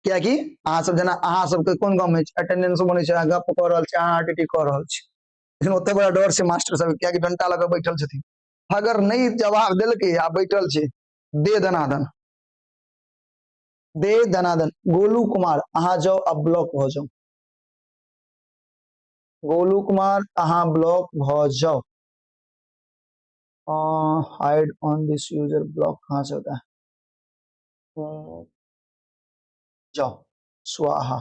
कियाकि अहाँ सब जेना अहाँ सबके कोन गम अछि, अटेंडेंस बनै छै, अहाँ गप कऽ रहल छी, अहाँ टी कऽ रहल छी, लेकिन ओते बड़ा डर छै मास्टर सब, कियाकि डंटा लऽ कऽ बैठल छथिन, अगर नहि जवाब देलकै आ बैठल छै, दे दनादन, दे दनादन। गोलू कुमार अहाँ जाउ आ ब्लॉक भऽ जाउ, गोलू कुमार अहाँ ब्लॉक भऽ जाउ। Hide on this user block कहाँ से होता है? जाओ स्वाहा।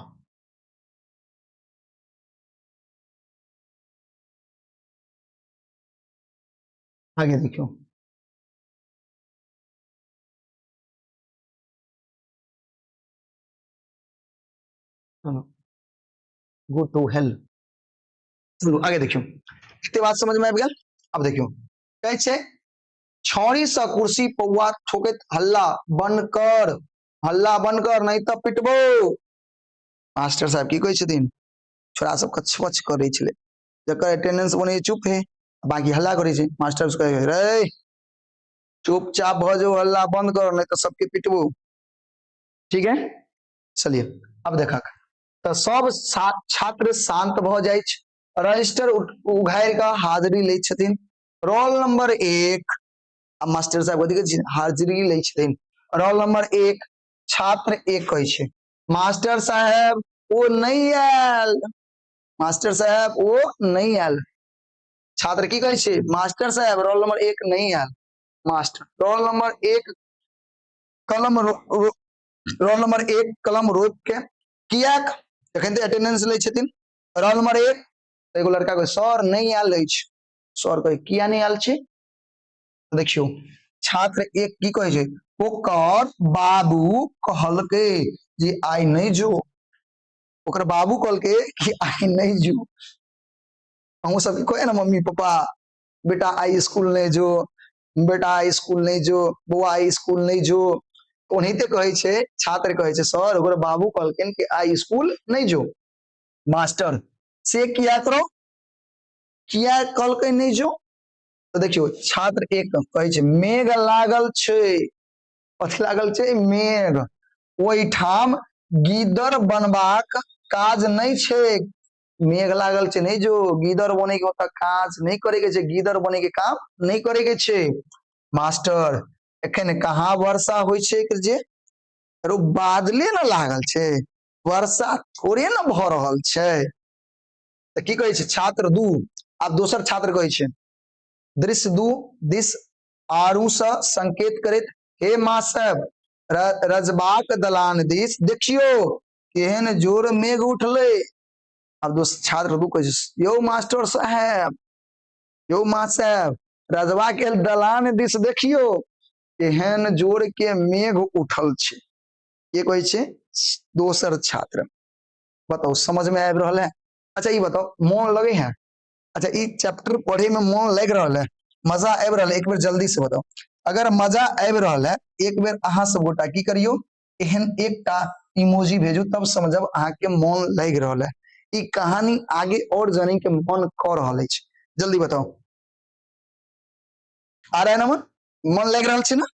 आगे देखियो, गो टू हेल। चलू आगे देखियो, एते बात समझ में आबि गेल। अब देखियो कहै छै छौड़ी सँ कुर्सी पौआ ठोकैत हल्ला बंद कर, हल्ला बंद कर, नहीं तऽ पिटबो। मास्टर साहब की कहै छथिन? छोड़ा सब कछवछ करै छलै, जकर अटेंडेंस बनै चुप है, बाकी हल्ला करै छै। मास्टर सब कहै रे चुपचाप भऽ जो, हल्ला बंद कर, नहीं तऽ सबके पिटबो। ठीक है, चलिए अब देखक तऽ सब छात्र शांत भऽ जाइ छै, रजिस्टर उघारि कऽ हाजिरी लै छथिन। रोल नंबर 1, आ मास्टर साहब कथी कहै छथिन? हाजिरी लै छथिन। रोल नंबर 1 छात्र 1 कहै छै मास्टर साहेब ओ नहि आयल, मास्टर साहेब ओ नहि आयल। छात्र की कहै छै? मास्टर साहेब रोल नंबर 1 नहि आयल। मास्टर रोल नंबर 1 कलम रोल नंबर 1 कलम रोपि के कियाक एखन तऽ अटेंडेंस लै छथिन। रोल नंबर 1 एगो लड़का कहै सर नहि आयल अछि। सर कहै किया नहि आयल छै? देखियौ छात्र 1 की कहै छै? ओकर बाबू कहलकै जे आइ नहि जो, ओकर बाबू कहलकै कि आइ नहि जो। अहूँ सबके कहै ने मम्मी पापा, बेटा आइ स्कूल नहि जो, बेटा आइ स्कूल नहि जो, बौआ आइ स्कूल नहि जो। ओनाहिते कहै छै छात्र कहै छै सर ओकर बाबू कहलखिन कि आइ स्कूल नहि जो। मास्टर से किया करो, किया कहलकै नहि जो? तऽ देखियौ छात्र 1 कहै छै मेघ लागल छै, कथी लागल छै? मेघ। ओहिठाम गीदड़ बनबाक काज नहि छै, मेघ लागल छै नहि जो, गीदड़ बने के ओतऽ काज नहि करे के छै, गीदड़ बने के काम नहि करे के छै। मास्टर एखन कहाँ वर्षा होइ छै जे रो बादले ने लागल छै, वर्षा थोड़े ने भऽ रहल छै। तऽ की कहै छै छात्र 2, आब दोसर छात्र कहै छै दृश्य 2 दिस आरू से संकेत करैत, हे मास्टर, रजबाक दलान दिस देखियो, केहन जोर मेघ उठलै। आब दोस्त छात्र दू कहै छै, यौ मास्टर साहेब, यौ मास्टर, रजबा के दलान दिस देखियो, केहन जोर के मेघ उठल छै। के कहै छै? दोसर छात्र। बताउ, समझ में आबि रहल है? अच्छा ई बताउ, मोन लगे है? अच्छा, ई चैप्टर पढ़े में मोन लग रहल है? मजा आबि रहल है? एक बेर जल्दी से बताउ। अगर मजा आबि रहल है, एक बेर अहाँ सब गोटा की करियो, एहन एकटा इमोजी भेजू, तब समझब अहाँ के मोन लागि रहल है, ई कहानी आगे और जाने के मन क रहल अछि। जल्दी बताउ, आ रहा है ना मन? मन लागि रहल छै ना?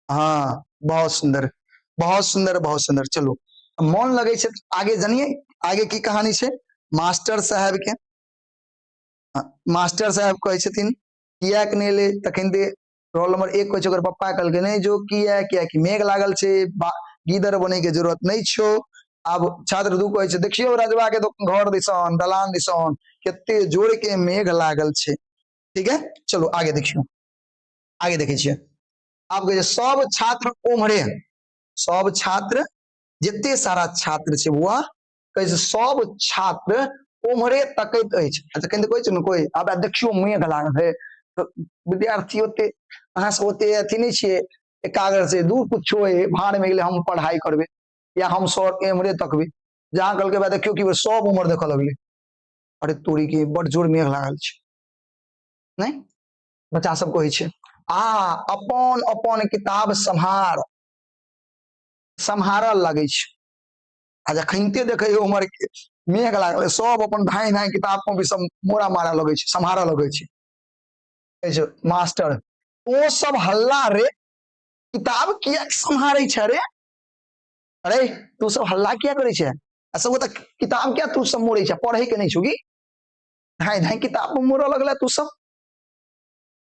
हाँ, बहुत सुंदर, बहुत सुंदर, बहुत सुंदर। चलू, मन लगे छै, आगे जानिए आगे की कहानी छै। मास्टर साहब के, मास्टर साहब कहै छथिन किएक नहि एलै? तखन ते रोल नंबर 1 कहै छै, ओकर पप्पा कहलकै नहि जो, किया? कियाकि मेघ लागल छै, गीदड़ बने के जरूरत नहि छौ। आब छात्र 2 कहै छै, देखियौ रजवा के घर दिसन, दलान दिसन कते जोर के मेघ लागल छै। ठीक है, चलो आगे देखियौ, आगे देखै छियै। आब कहै छै सब छात्र ओम्हरे, सब छात्र, जते सारा छात्र छै बुआ, कहै छै सब छात्र ओम्हरे तकैत अछि। अच्छा, कनि कहै छै ने कोइ, आब देखियौ मेघ लागल है, तऽ विद्यार्थी ओते अहाँ सब ओते अथी नहि छियै एकाग्र से, दूर कुछो है, भाड़ में गेलै, हम पढ़ाई करबै या हम सर एम्हरे तकबै। जहाँ कहलकै बा देखियौ की, सब उम्हर देखऽ लगलै। अरे तोरी के, बड़ जोर मेघ लागल छै। नहि, बच्चा सब कहै छै आ अपन अपन किताब सम्हारऽ लगै छै। आ जखनिते देखै उम्हर मेघ लागल, सब अपन धाँइ धाँइ किताब कॉपी सब मोड़ा मारऽ लगै छै, सम्हारऽ लगै छै। कहै छै मास्टर, ओ सब हल्ला रे, किताब किएक सम्हारै छै रे? अरे तू सब हल्ला किया करै छै? आ सब तऽ किताब किया तू सब मोड़ै छै? पढ़ै के नहि छौ की? धाँइ धाँइ किताब मोड़ऽ लगलै तू सब।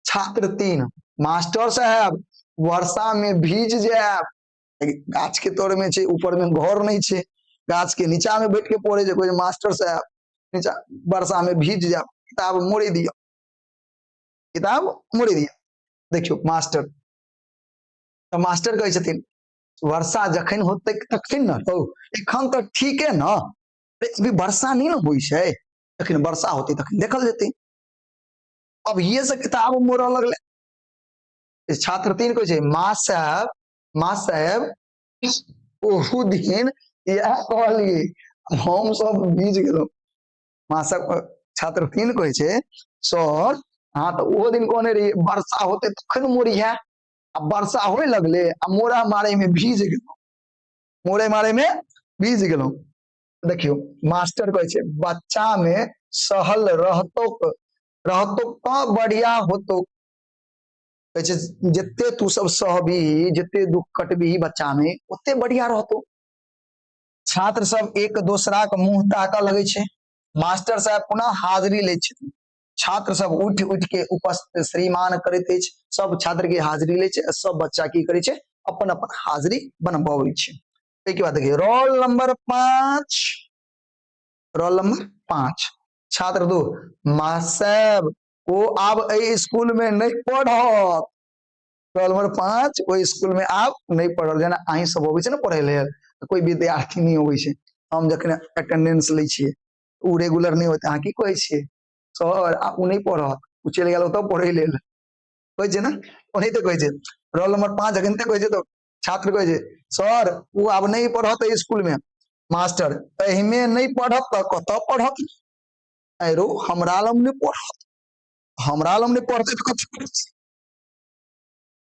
छात्र 3, मास्टर साहेब, वर्षा में भीज जायब। गाछ के तर में छै, ऊपर में घर नहीं छै, गाछ के नीचा में बैठ के पढ़े छै। कोई मास्टर साहब, नीचा वर्षा में भीज जायब, किताब मोड़े दियौ, किताब मोड़े दियौ। देखियौ मास्टर, तऽ मास्टर कहै छथिन, वर्षा जखन होतै तखन ने हौ, एखन तऽ ठीके ने, अभी वर्षा नहि ने होइ छै, जखन वर्षा होतै तखन देखल जेतै। अभिये से किताब मोड़ऽ लगलै। छात्र 3 कहै छै, मास्टर साहेब, मास्टर साहेब, ओहू दिन इएह कहलियै, हम सब भीज गेलहुँ। मास्टर, छात्र 3 कहै छै, सर, अहाँ तऽ ओहो दिन कहने रहियै वर्षा होतै तखन मोड़िहे, आ वर्षा होय लगलै आ मोड़ा मारे में भीज गेलहुँ, मोड़े मारे में भीज गेलहुँ। देखियौ मास्टर कहै छै, बच्चा में सहल रहतौ रहतौ तऽ बढ़िया होतौ। कहै छै जते तू सब सहबी, जते दुख कटबी बच्चा में, ओते बढ़िया रहतौ। छात्र सब एक दोसरा के मुंह ताकऽ लगै छै। मास्टर साहब पुनः हाजिरी लै छथिन। छात्र सब उठि उठि के उपस्थित श्रीमान करैत अछि। सब छात्र के हाजिरी लै छै, सब बच्चा की करै छै, अपन अपन हाजिरी बनबबै छै। ताहिके बाद देखियौ रोल नंबर 5, रोल नंबर 5, छात्र 2, मास्टर, ओ आब एहि स्कूल में नहीं पढ़त। रोल नंबर 5 ओहि स्कूल में आब नहीं पढ़ल। जेना अहीं सब अबै छै ने पढ़े लेल, कोई विद्यार्थी नहीं अबै छै, हम जखन अटेंडेंस लै छियै, ओ रेगुलर नहीं होते, अहाँ की कहै छियै? सर, आब ओ नहीं पढ़त, ओ चलि गेल ओतऽ पढ़ै लेल, कहै छै ने? ओनाहिते कहै छै। रोल नंबर 5 जखन कहै छै तऽ छात्र कहै छै, सर, ओ आब नहीं पढ़त एहि स्कूल में। मास्टर, एहिमे नहीं पढ़त तऽ कतऽ पढ़त? अरे हमरा लग नहि पढ़त, हमरा लग नहि पढ़तै तऽ कतऽ पढ़तै?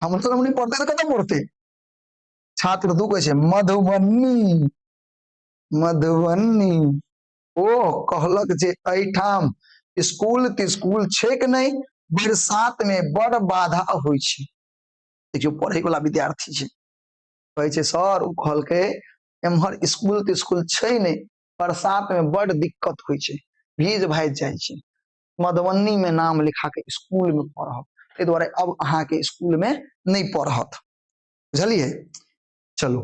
हमरा लग नहि पढ़तै तऽ कतऽ पढ़तै? छात्र 2 कहै छै, मधुबनी, मधुबनी। ओ कहलक जे एहिठाम स्कूल तिस्कूल छैक नहि, बरसात में बड़ बाधा होइ छै। देखियौ पढ़ै वाला विद्यार्थी छै, कहै छै सर, ओ कहलकै एम्हर स्कूल तिस्कूल छै नहि, बरसात में बड़ दिक्कत होइ छै, भीज भाजि जाइ छै, मधुबनी में नाम लिखा के स्कूल में पढ़ब, ताहि दुआरे अब अहाँके स्कूल में नहि पढ़त। बुझलियै? चलू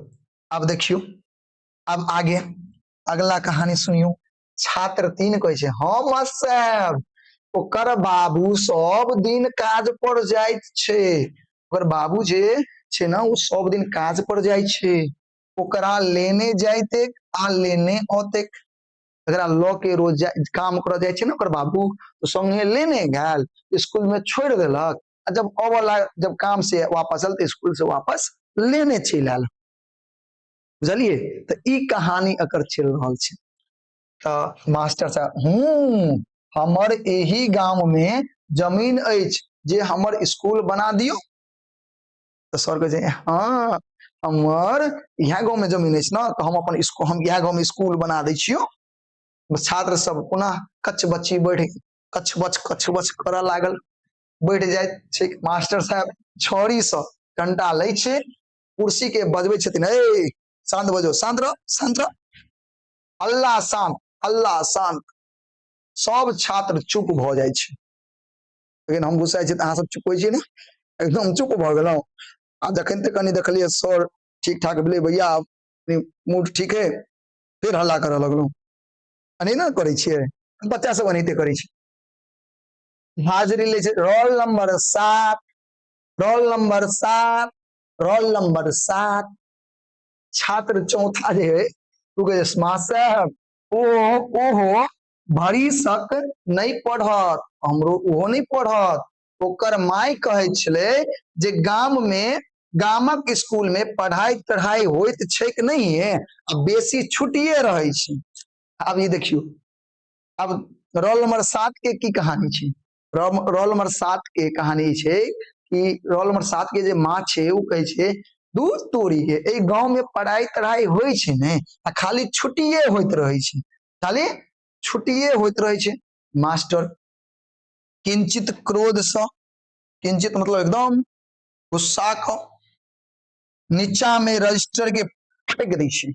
आब देखियौ, आब आगे अगला कहानी सुनियौ। छात्र 3 कहै छै, हँ मास्टर, ओकर बाबू सब दिन काज पर जाइत छै। ओकर बाबू जे छै ने ओ सब दिन काज पर जाइ छै, ओकरा लेने जाइतेक आ लेने औतेक। एकरा लऽ के रोज जाय काम करऽ जाइ छै ने ओकर बाबू, तऽ संगे लेने गेल, स्कूल में छोड़ि देलक, आ जब अबऽ लाग, जब काम से वापस आयल तऽ स्कूल से वापस लेने चलि आयल। बुझलियै? तऽ ई कहानी एकर चलि रहल छै। तऽ मास्टर साहब, हूँ, हमर एहि गाम में जमीन अछि जे हमर स्कूल बना दियौ। तऽ सर कहै छै, हँ, हमर इएह गाँव में जमीन अछि ने, तऽ हम अपन स्कूल, हम इएह गाँव में स्कूल बना दै छियौ। छात्र सब पुनः कच्च बच्ची बढ़ि कच्छ बच कच्छ बच करऽ लागल, बढ़ि जाइत छै। मास्टर साहब छड़ीसँ डंटा लै छै, कुर्सी के बजबै छथिन, ए शांत बजो, शांत रह, शांत रह, हल्ला शांत, हल्ला शांत। सब छात्र चुप भऽ जाइ छै। लेकिन हम गुस्सा छी तऽ अहाँ सब चुप होइ छियै ने? एकदम चुप भऽ गेलहुँ। आ जखन तऽ कनि देखलियै सर ठीक ठाक भेलै, भैया मूड ठीक है, फेर हल्ला करऽ लगलहुँ। एनाही ने करै छियै, बच्चा सब एनाहिते करै छै। हाजिरी लै छै, roll number 7, roll number 7, roll number 7। छात्र चौथा जे है ओ कहै छै, मास्टर ओ ओहो भरिसक नहि पढ़त, हमरो ओहो नहि पढ़त। ओकर माय कहै छलै जे गाम मे, गामक स्कूल मे पढ़ाई तढ़ाई होइत छैक नहीं, आ बेसी छुट्टिए रहै छै। आब ई देखियौ, आब रोल नंबर 7 के की कहानी छै। रोल नंबर 7 के कहानी छै कि रोल नंबर 7 के जे माँ छै ओ कहै छै, दूध तोरी के एहि गांव में पढ़ाई तढ़ाई होइ छै ने, आ खाली छुट्टिए होइत रहै छै, खाली छुट्टिए होइत रहै छै। मास्टर किंचित क्रोध सँ, किंचित मतलब एकदम गुस्सा क नीचा में रजिस्टर के फेंक दै छै,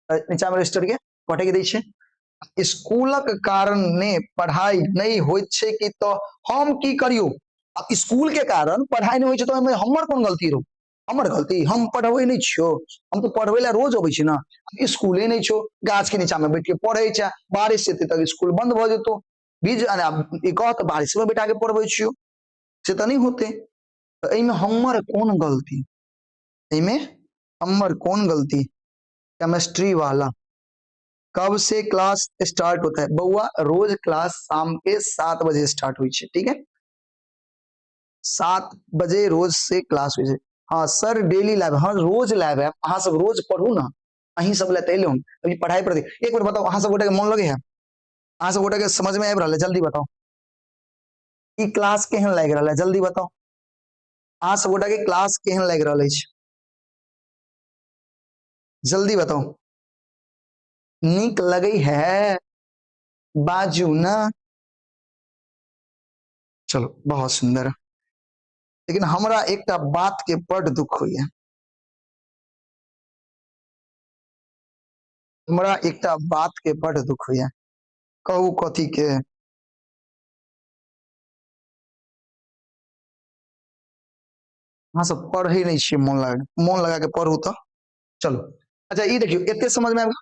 नीचा में रजिस्टर के पटकि दै छै। स्कूलक कारण ने पढ़ाई नहि होइत छै कि तऽ हम की करियौ? आब स्कूल के कारण पढ़ाई नहि होइ छै तऽ ओहिमे हमर कोन गलती रहौ? हमर गलती? हम पढ़बै नहि छियौ? हम तऽ पढ़बै लए रोज अबै छी ने। स्कूले नहि छौ, गाछ के नीचा में बैठ के पढ़ै छै, बारिश हेतै तऽ स्कूल बंद भऽ जेतौ। बीज ई कह तऽ बारिश में बैठा के पढ़बै छियौ, से तऽ नहि होतै। तऽ एहिमे हमर कोन गलती? एहिमे हमर कोन गलती? केमिस्ट्री वाला कब से क्लास स्टार्ट होता है? बउआ, रोज क्लास शाम के 7 बजे स्टार्ट होइ छै, ठीक है? 7 बजे रोज से क्लास होइ छै। हाँ सर, डेली लाइव? हाँ, रोज लाइव है। अहाँ सब रोज पढ़ू ना, अहीं सब लए तऽ एलहुँ अभी पढ़ाई पर। एक बेर बताउ, अहाँ सब गोटे के मोन लगे है? अहाँ सब गोटे के समझ में आबि रहल है? जल्दी बताउ, ई क्लास केहन लागि रहल है? जल्दी बताउ, अहाँ सब गोटे के क्लास केहन लागि रहल अछि? जल्दी बताउ, नीक लगे है? बाजू ना। चलो, बहुत सुंदर। लेकिन हमरा एकटा बात के बड दुख होइया, हमरा एकटा बात के बड दुख होइया। कहू, कथी के? अहाँ सब पढ़ै नहि छियै मोन लगा, मोन लगा के पढ़ू तऽ। चलो, अच्छा, ई देखियौ, एते समझ में आबि।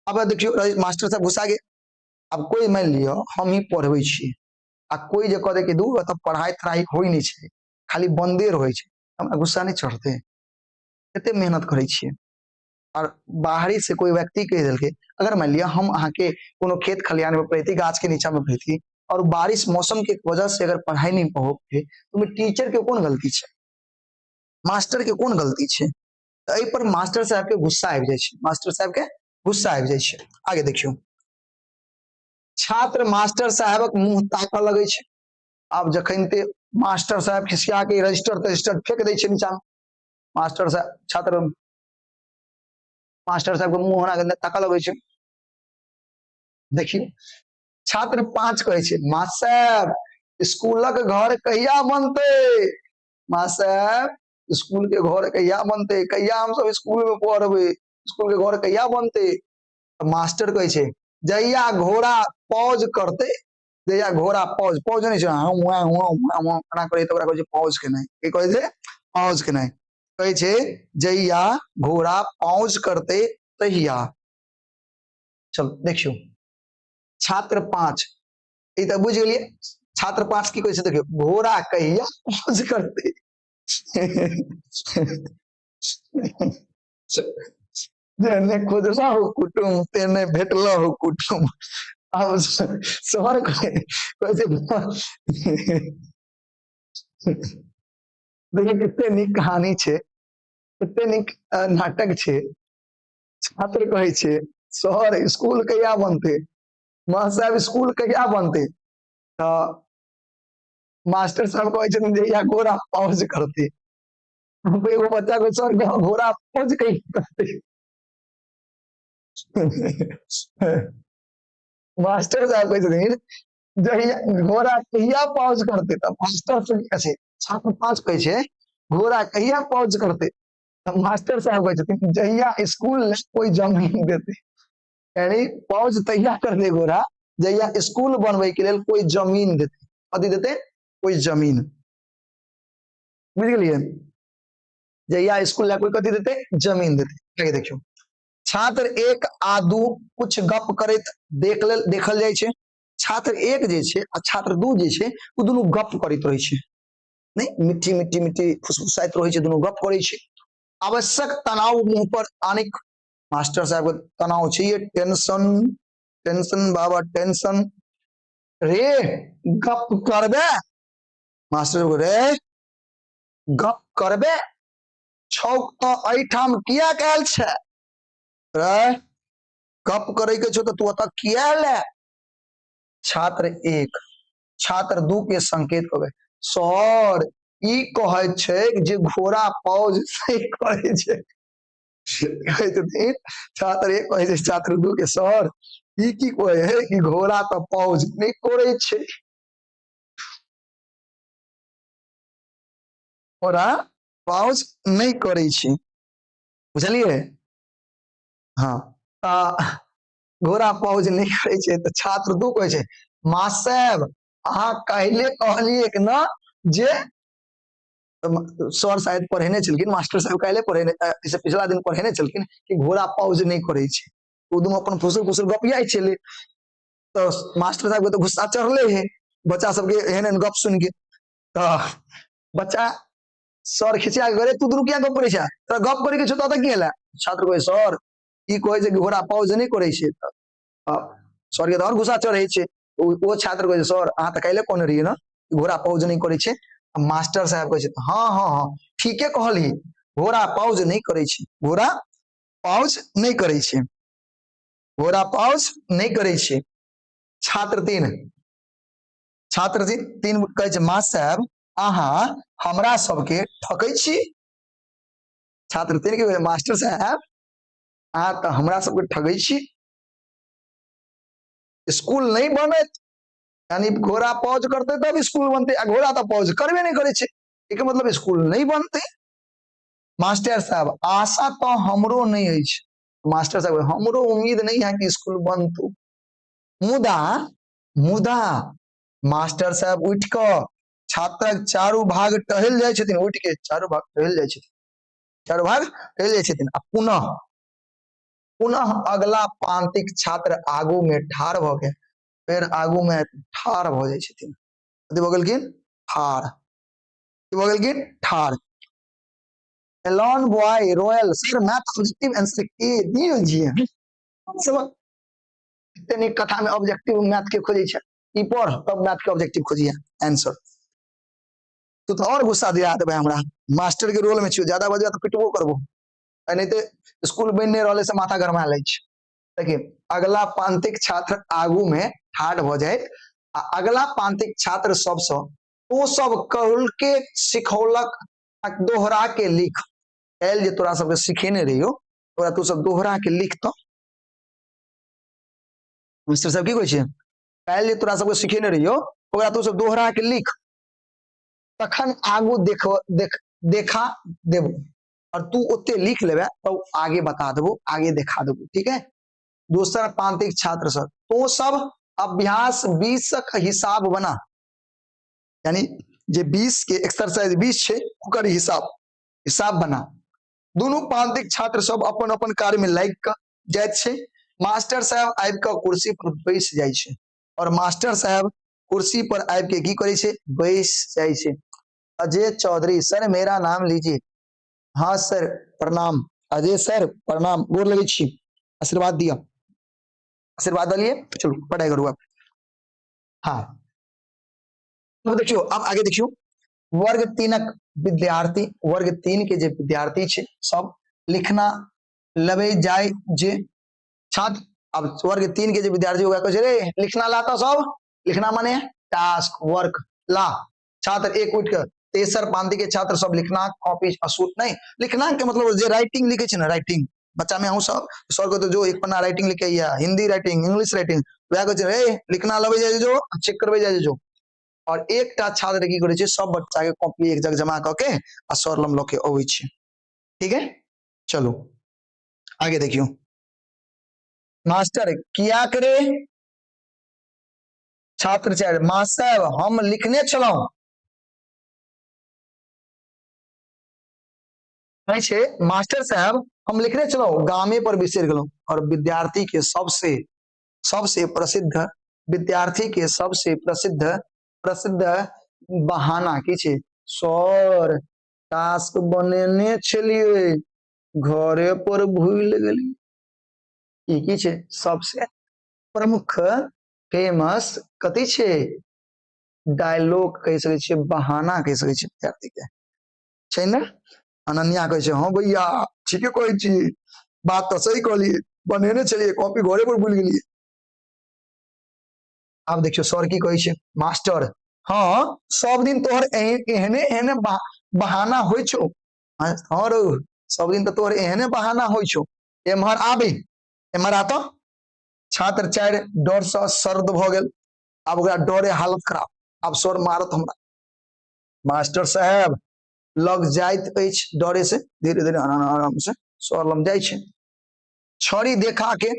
आब देखियौ, मास्टर साहब घुसा गेल। आब कोई मान लिअ हम ही पढ़बै छियै, आ कोई जे कह दे कि दू एतऽ पढ़ाई तढ़ाई होइ नहि छै, खाली बंदे रहै छै, हमरा गुस्सा नहि चढ़तै? एते मेहनत करै छियै और बाहरी से कोई व्यक्ति कहि देलकै। अगर मान लिअ हम अहाँके कोनो खेत खलिहान में पढ़ैती, गाछ के नीचा में पढ़ैती, और बारिश मौसम के वजह से अगर पढ़ाई नहीं हो, तो टीचर के कोन गलती छै? मास्टर के कोन गलती छै? तऽ एहि पर मास्टर साहब के गुस्सा आबि जाइ छै, मास्टर साहब के गुस्सा आबि जाइ छै। आगे देखियौ, छात्र मास्टर साहेबक मुंह ताकऽ लगै छै। आब जखन ते मास्टर साहेब खिसिया के रजिस्टर तजिस्टर फेंक दै छै नीचा, मास्टर साहब, छात्र मास्टर साहब के मुंह ओना के ताकऽ लगै छै। देखियौ, छात्र 5 कहै छै, मास्टर स्कूलक घर कहिया बनतै? मास्टर स्कूल के घर कहिया बनतै? कहिया हम सब स्कूल में पढ़बै? स्कूल के घर कहिया बनतै? मास्टर कहै छै, जहिया घोड़ा पॉज करतै, जहिया घोड़ा पॉज, पॉज नहि छै, हाँ हुआ हुआ हुआ हुआ एना करै तऽ ओकरा कहै छै पॉज केनाइ। की कहै छै? पॉज केनाइ। कहै छै, जहिया घोड़ा पॉज करतै तहिया। चलो देखियौ, छात्र 5, ई तऽ बुझि गेलियै। छात्र 5 की कहै छै? देखियौ, घोड़ा कहिया पॉज करतै? जेहने खोजलहु कुटुम तेहने भेटलहु कुटुम। आब सर कहै छै, देखियौ कते नीक कहानी छै, कते नीक नाटक छै। छात्र कहै छै, सर स्कूल कहिया बनतै, मास्टर साहब स्कूल कहिया बनतै? तऽ मास्टर साहब कहै छथिन जहिया घोड़ा पहुँच करतै। एगो बच्चा कहै, सर घोड़ा पहुँच कहिया करतै? मास्टर साहब कहै छथिन जहिया घोड़ा कहिया पहुँच करतै। तऽ मास्टर साहब कहै छै, छात्र पाँच कहै छै घोड़ा कहिया पहुँच करतै? तऽ मास्टर साहब कहै छथिन जहिया स्कूल लए कोइ जमीन देतै। यानी पहुँच तहिया करतै घोड़ा जहिया स्कूल बनबै के लेल कोइ जमीन देतै। कथी देतै? कोइ जमीन। बुझि गेलियै? जहिया स्कूल लए कोइ कथी देतै? जमीन देतै। आगे देखियौ, छात्र एक आ दू कुछ गप करैत देख लेल देखल जाइ छै। छात्र एक जे छै आ छात्र दू जे छै, ओ दुनू गप करैत रहै छै, नहि मिट्टी मिट्टी मिट्टी फुसफुसाइत रहै छै, दुनू गप करै छै। आवश्यक तनाव मुंह पर आनिक, मास्टर साहब के तनाव छै, टेंशन टेंशन बाबा टेंशन। रे गप करबे? मास्टर रे गप करबे? छौक तऽ एहिठाम किया आयल छै? रे गप करे के छौ तऽ तू ओतऽ किया एले? छात्र एक छात्र दू के संकेत कऽ, सर ई कहै छै जे घोड़ा पौज नहि करै छै। कहै छथिन छात्र एक कहै छै छात्र दू के, सर ई की कहै है कि घोड़ा तऽ पौज नहि करै छै, घोड़ा पाउज नहि करै छै। बुझलियै? हँ, तऽ घोड़ा पाउज नहि करै छै। तऽ छात्र दू कहै छै, मास्टर अहाँ काल्हि कहलियै ने जे सर शायद पढ़ेने छलखिन, मास्टर साहब काल्हि पढ़ेने, एहिसँ पिछला दिन पढ़ेने छलखिन कि घोड़ा पाउज नहि करै छै। ओ दुनू अपन फुसुर फुसुर गपियाइ छलै, तऽ मास्टर साहबके तऽ गुस्सा चढ़ले है बच्चा सबके एहन एहन गप सुनि के। तऽ बच्चा सर खिसिया के करे, तू दुनू किया गप करै छै? तोरा गप करे के छौ तऽ की एला? छात्र कहै, सर ई कहै छै कि घोड़ा पाउज नहि करै छै। तऽ सर के तऽ आओर गुस्सा चढ़ै छै। ओ छात्र कहै छै, सर अहाँ तऽ काल्हि कहने रहियै ने घोड़ा पाउज नहि करै छै। मास्टर साहब कहै छै, हँ हँ हँ ठीके कहलही, घोड़ा पाउज नहि करै छै, घोड़ा पाउज नहि करै छै, घोड़ा पाउज नहि करै छै। छात्र तीन, छात्र तीन कहै छै, मास्टर साहब अहाँ हमरा सबके ठकै छी। छात्र तीन के मास्टर साहब अहाँ तऽ हमरा सबके ठकै छी, स्कूल नहि बनत, यानी घोड़ा पौज करते तब स्कूल बनते, आ घोड़ा तऽ पौज करबे नहि करै छै, एकर मतलब स्कूल नहि बनते। मास्टर साहब आशा तऽ हमरो नहि अछि। मास्टर साहब हमरो उम्मीद नहीं है कि स्कूल बनतौ। मुदा मुदा मास्टर साहब उठि कऽ छात्रक चारू भाग टहल जाइ छथिन, उठि के चारू भाग टहल जाइ छथिन, चारू भाग टहल जाइ छथिन आ पुनः पुनः अगला पांतिक छात्र आगू में ठाढ़ भऽ के फेर आगू में ठाढ़ भऽ जाइ छथिन। कथी भऽ गेलखिन? ठाढ़। की भऽ गेलखिन? ठाढ़। Elon boy royal sir math objective answer के दियो जी सब एते नीक कथा में ऑब्जेक्टिव मैथ के खोजै छै, ई पढ़ तब मैथ के ऑब्जेक्टिव खोजिए आंसर। तू तो और गुस्सा दिया देबै हमरा, मास्टर के रोल में छियो, ज्यादा बजबा तऽ पिटबो करबो, एनाहिते स्कूल बनि नहि रहलै से माथा गरमा लै छै। देखिए अगला पांतिक छात्र आगू में ठाढ़ भऽ जाइत आ अगला पांतिक छात्र सबसँ ओ सब कहलके सिखौलक आ दोहरा के लिख। काल्हि जे तोरा सबके सिखेने रहियो ओकरा तू सब दोहरा के लिख। तऽ मास्टर सब की कहै छै? काल्हि जे तोरा सबके सिखेने रहियो ओकरा तू सब दोहरा के लिख, तखन आगू देख देख देखा देबो, और तू ओते लिख लेबे तो आगे बता देबो, आगे देखा देबो, ठीक है। दोसर पांतिक छात्र सब तो सब अभ्यास 20 हिसाब बना, यानी जे 20 के एक्सरसाइज 20 छै ओकर हिसाब हिसाब बना। दुनू पांतिक छात्र सब अपन अपन कार्य में लागि कऽ जाइत छै। मास्टर साहब आबि कऽ कुर्सी पर बैस जाइ छै और मास्टर साहब कुर्सी पर आबि के की करै छै? बैस जाइ छै। अजय चौधरी सर मेरा नाम लीजिए। हाँ सर प्रणाम, अजय सर प्रणाम, गोर लगै छी, आशीर्वाद दिअ, आशीर्वाद दलिए। चलू पढ़ाई करू अब। हाँ अब देखियो, अब आगे देखियो, वर्ग 3 विद्यार्थी, वर्ग 3 के जे विद्यार्थी छे सब लिखना लबे जाय जे छात्र। अब वर्ग 3 के जे विद्यार्थी होगा कहै छै रे लिखना लाता सब, लिखना माने टास्क वर्क ला। छात्र एक उठ के तेसर पांति के छात्र सब लिखना कॉपी असूट नहीं, लिखना के मतलब जे राइटिंग लिखे छै ने, राइटिंग बच्चा में हम सब सर को तो जो एक पन्ना राइटिंग लिखे या हिंदी राइटिंग इंग्लिश राइटिंग वह कहै छै रे लिखना लबे जाय जो चेक करबे जाय जो। और एकटा छात्र की करै छै सब बच्चा के कॉपी एक जगह जमा कऽ के आ सर लम लऽ के अबै छै। ठीक है, चलो आगे देखियो। मास्टर किया करे, छात्र 4 मास्टर हम लिखने छलहुं, कहै छै मास्टर साहब हम लिखने छलहुं, गामे पर बिसरि गेलहुं। और विद्यार्थी के सबसे सबसे प्रसिद्ध, विद्यार्थी के सबसे प्रसिद्ध प्रसिद्ध बहाना की छै, सर टास्क बनेने छलियै घरे पर भूलि गेलियै। ई की छै सबसे प्रमुख फेमस कथी छै, डायलॉग कहि सकै छियै, बहाना कहि सकै छियै विद्यार्थी के छै ने। अनन्या कहै छै हँ भैया ठीके कहै छी, बात तऽ सही कहलियै, बनेने छलियै कॉपी घरे पर भूलि गेलियै। आब देखियौ सर की कहै छै, मास्टर हँ सब दिन तोहर एहने एहने बहाना होइ छौ। हँ रौ सब दिन तऽ तोहर एहने बहाना होइ छौ, एम्हर आबे एम्हर आ तऽ। छात्र 4 डर से सर्द भऽ गेल, आब ओकरा डरे हालत खराब, आब सर मारत हमरा। मास्टर साहेब लग जाइत अछि डरे से, धीरे धीरे आराम आराम से सर लग जाइ छै। छड़ी देखा के,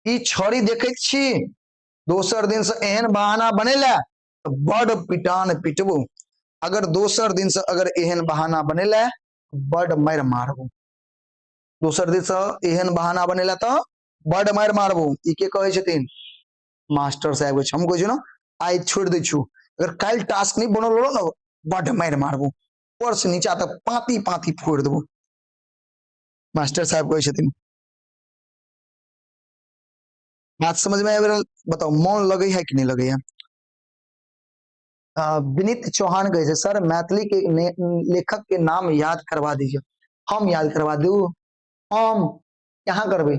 ई छड़ी देखैत छी, दोसर दिन से एहन बहाना बनेला तऽ बड पिटान पिटबो, अगर दोसर दिन से अगर एहन बहाना बनेला बड मारि मारबो, दोसर दिन से एहन बहाना बनेला तऽ बड मारि मारबो। ई के कहै छथिन, मास्टर साहेब कहै छै। हम कहै छी ने आइ छोड़ि दै छु, अगर काल्हि टास्क नहि बनल रहो ने बड मारि मारबो, ऊपर से नीचा तक पाती पाती फोड़ि देबो, मास्टर साहेब कहै छथिन। बात समझ में आबि रहल, बताउ मन लगे है कि नहीं लगे है। विनीत चौहान कहै छै सर मैथिली के लेखक के नाम याद करवा दीजिए। हम याद करवा दू, हम यहाँ करबै,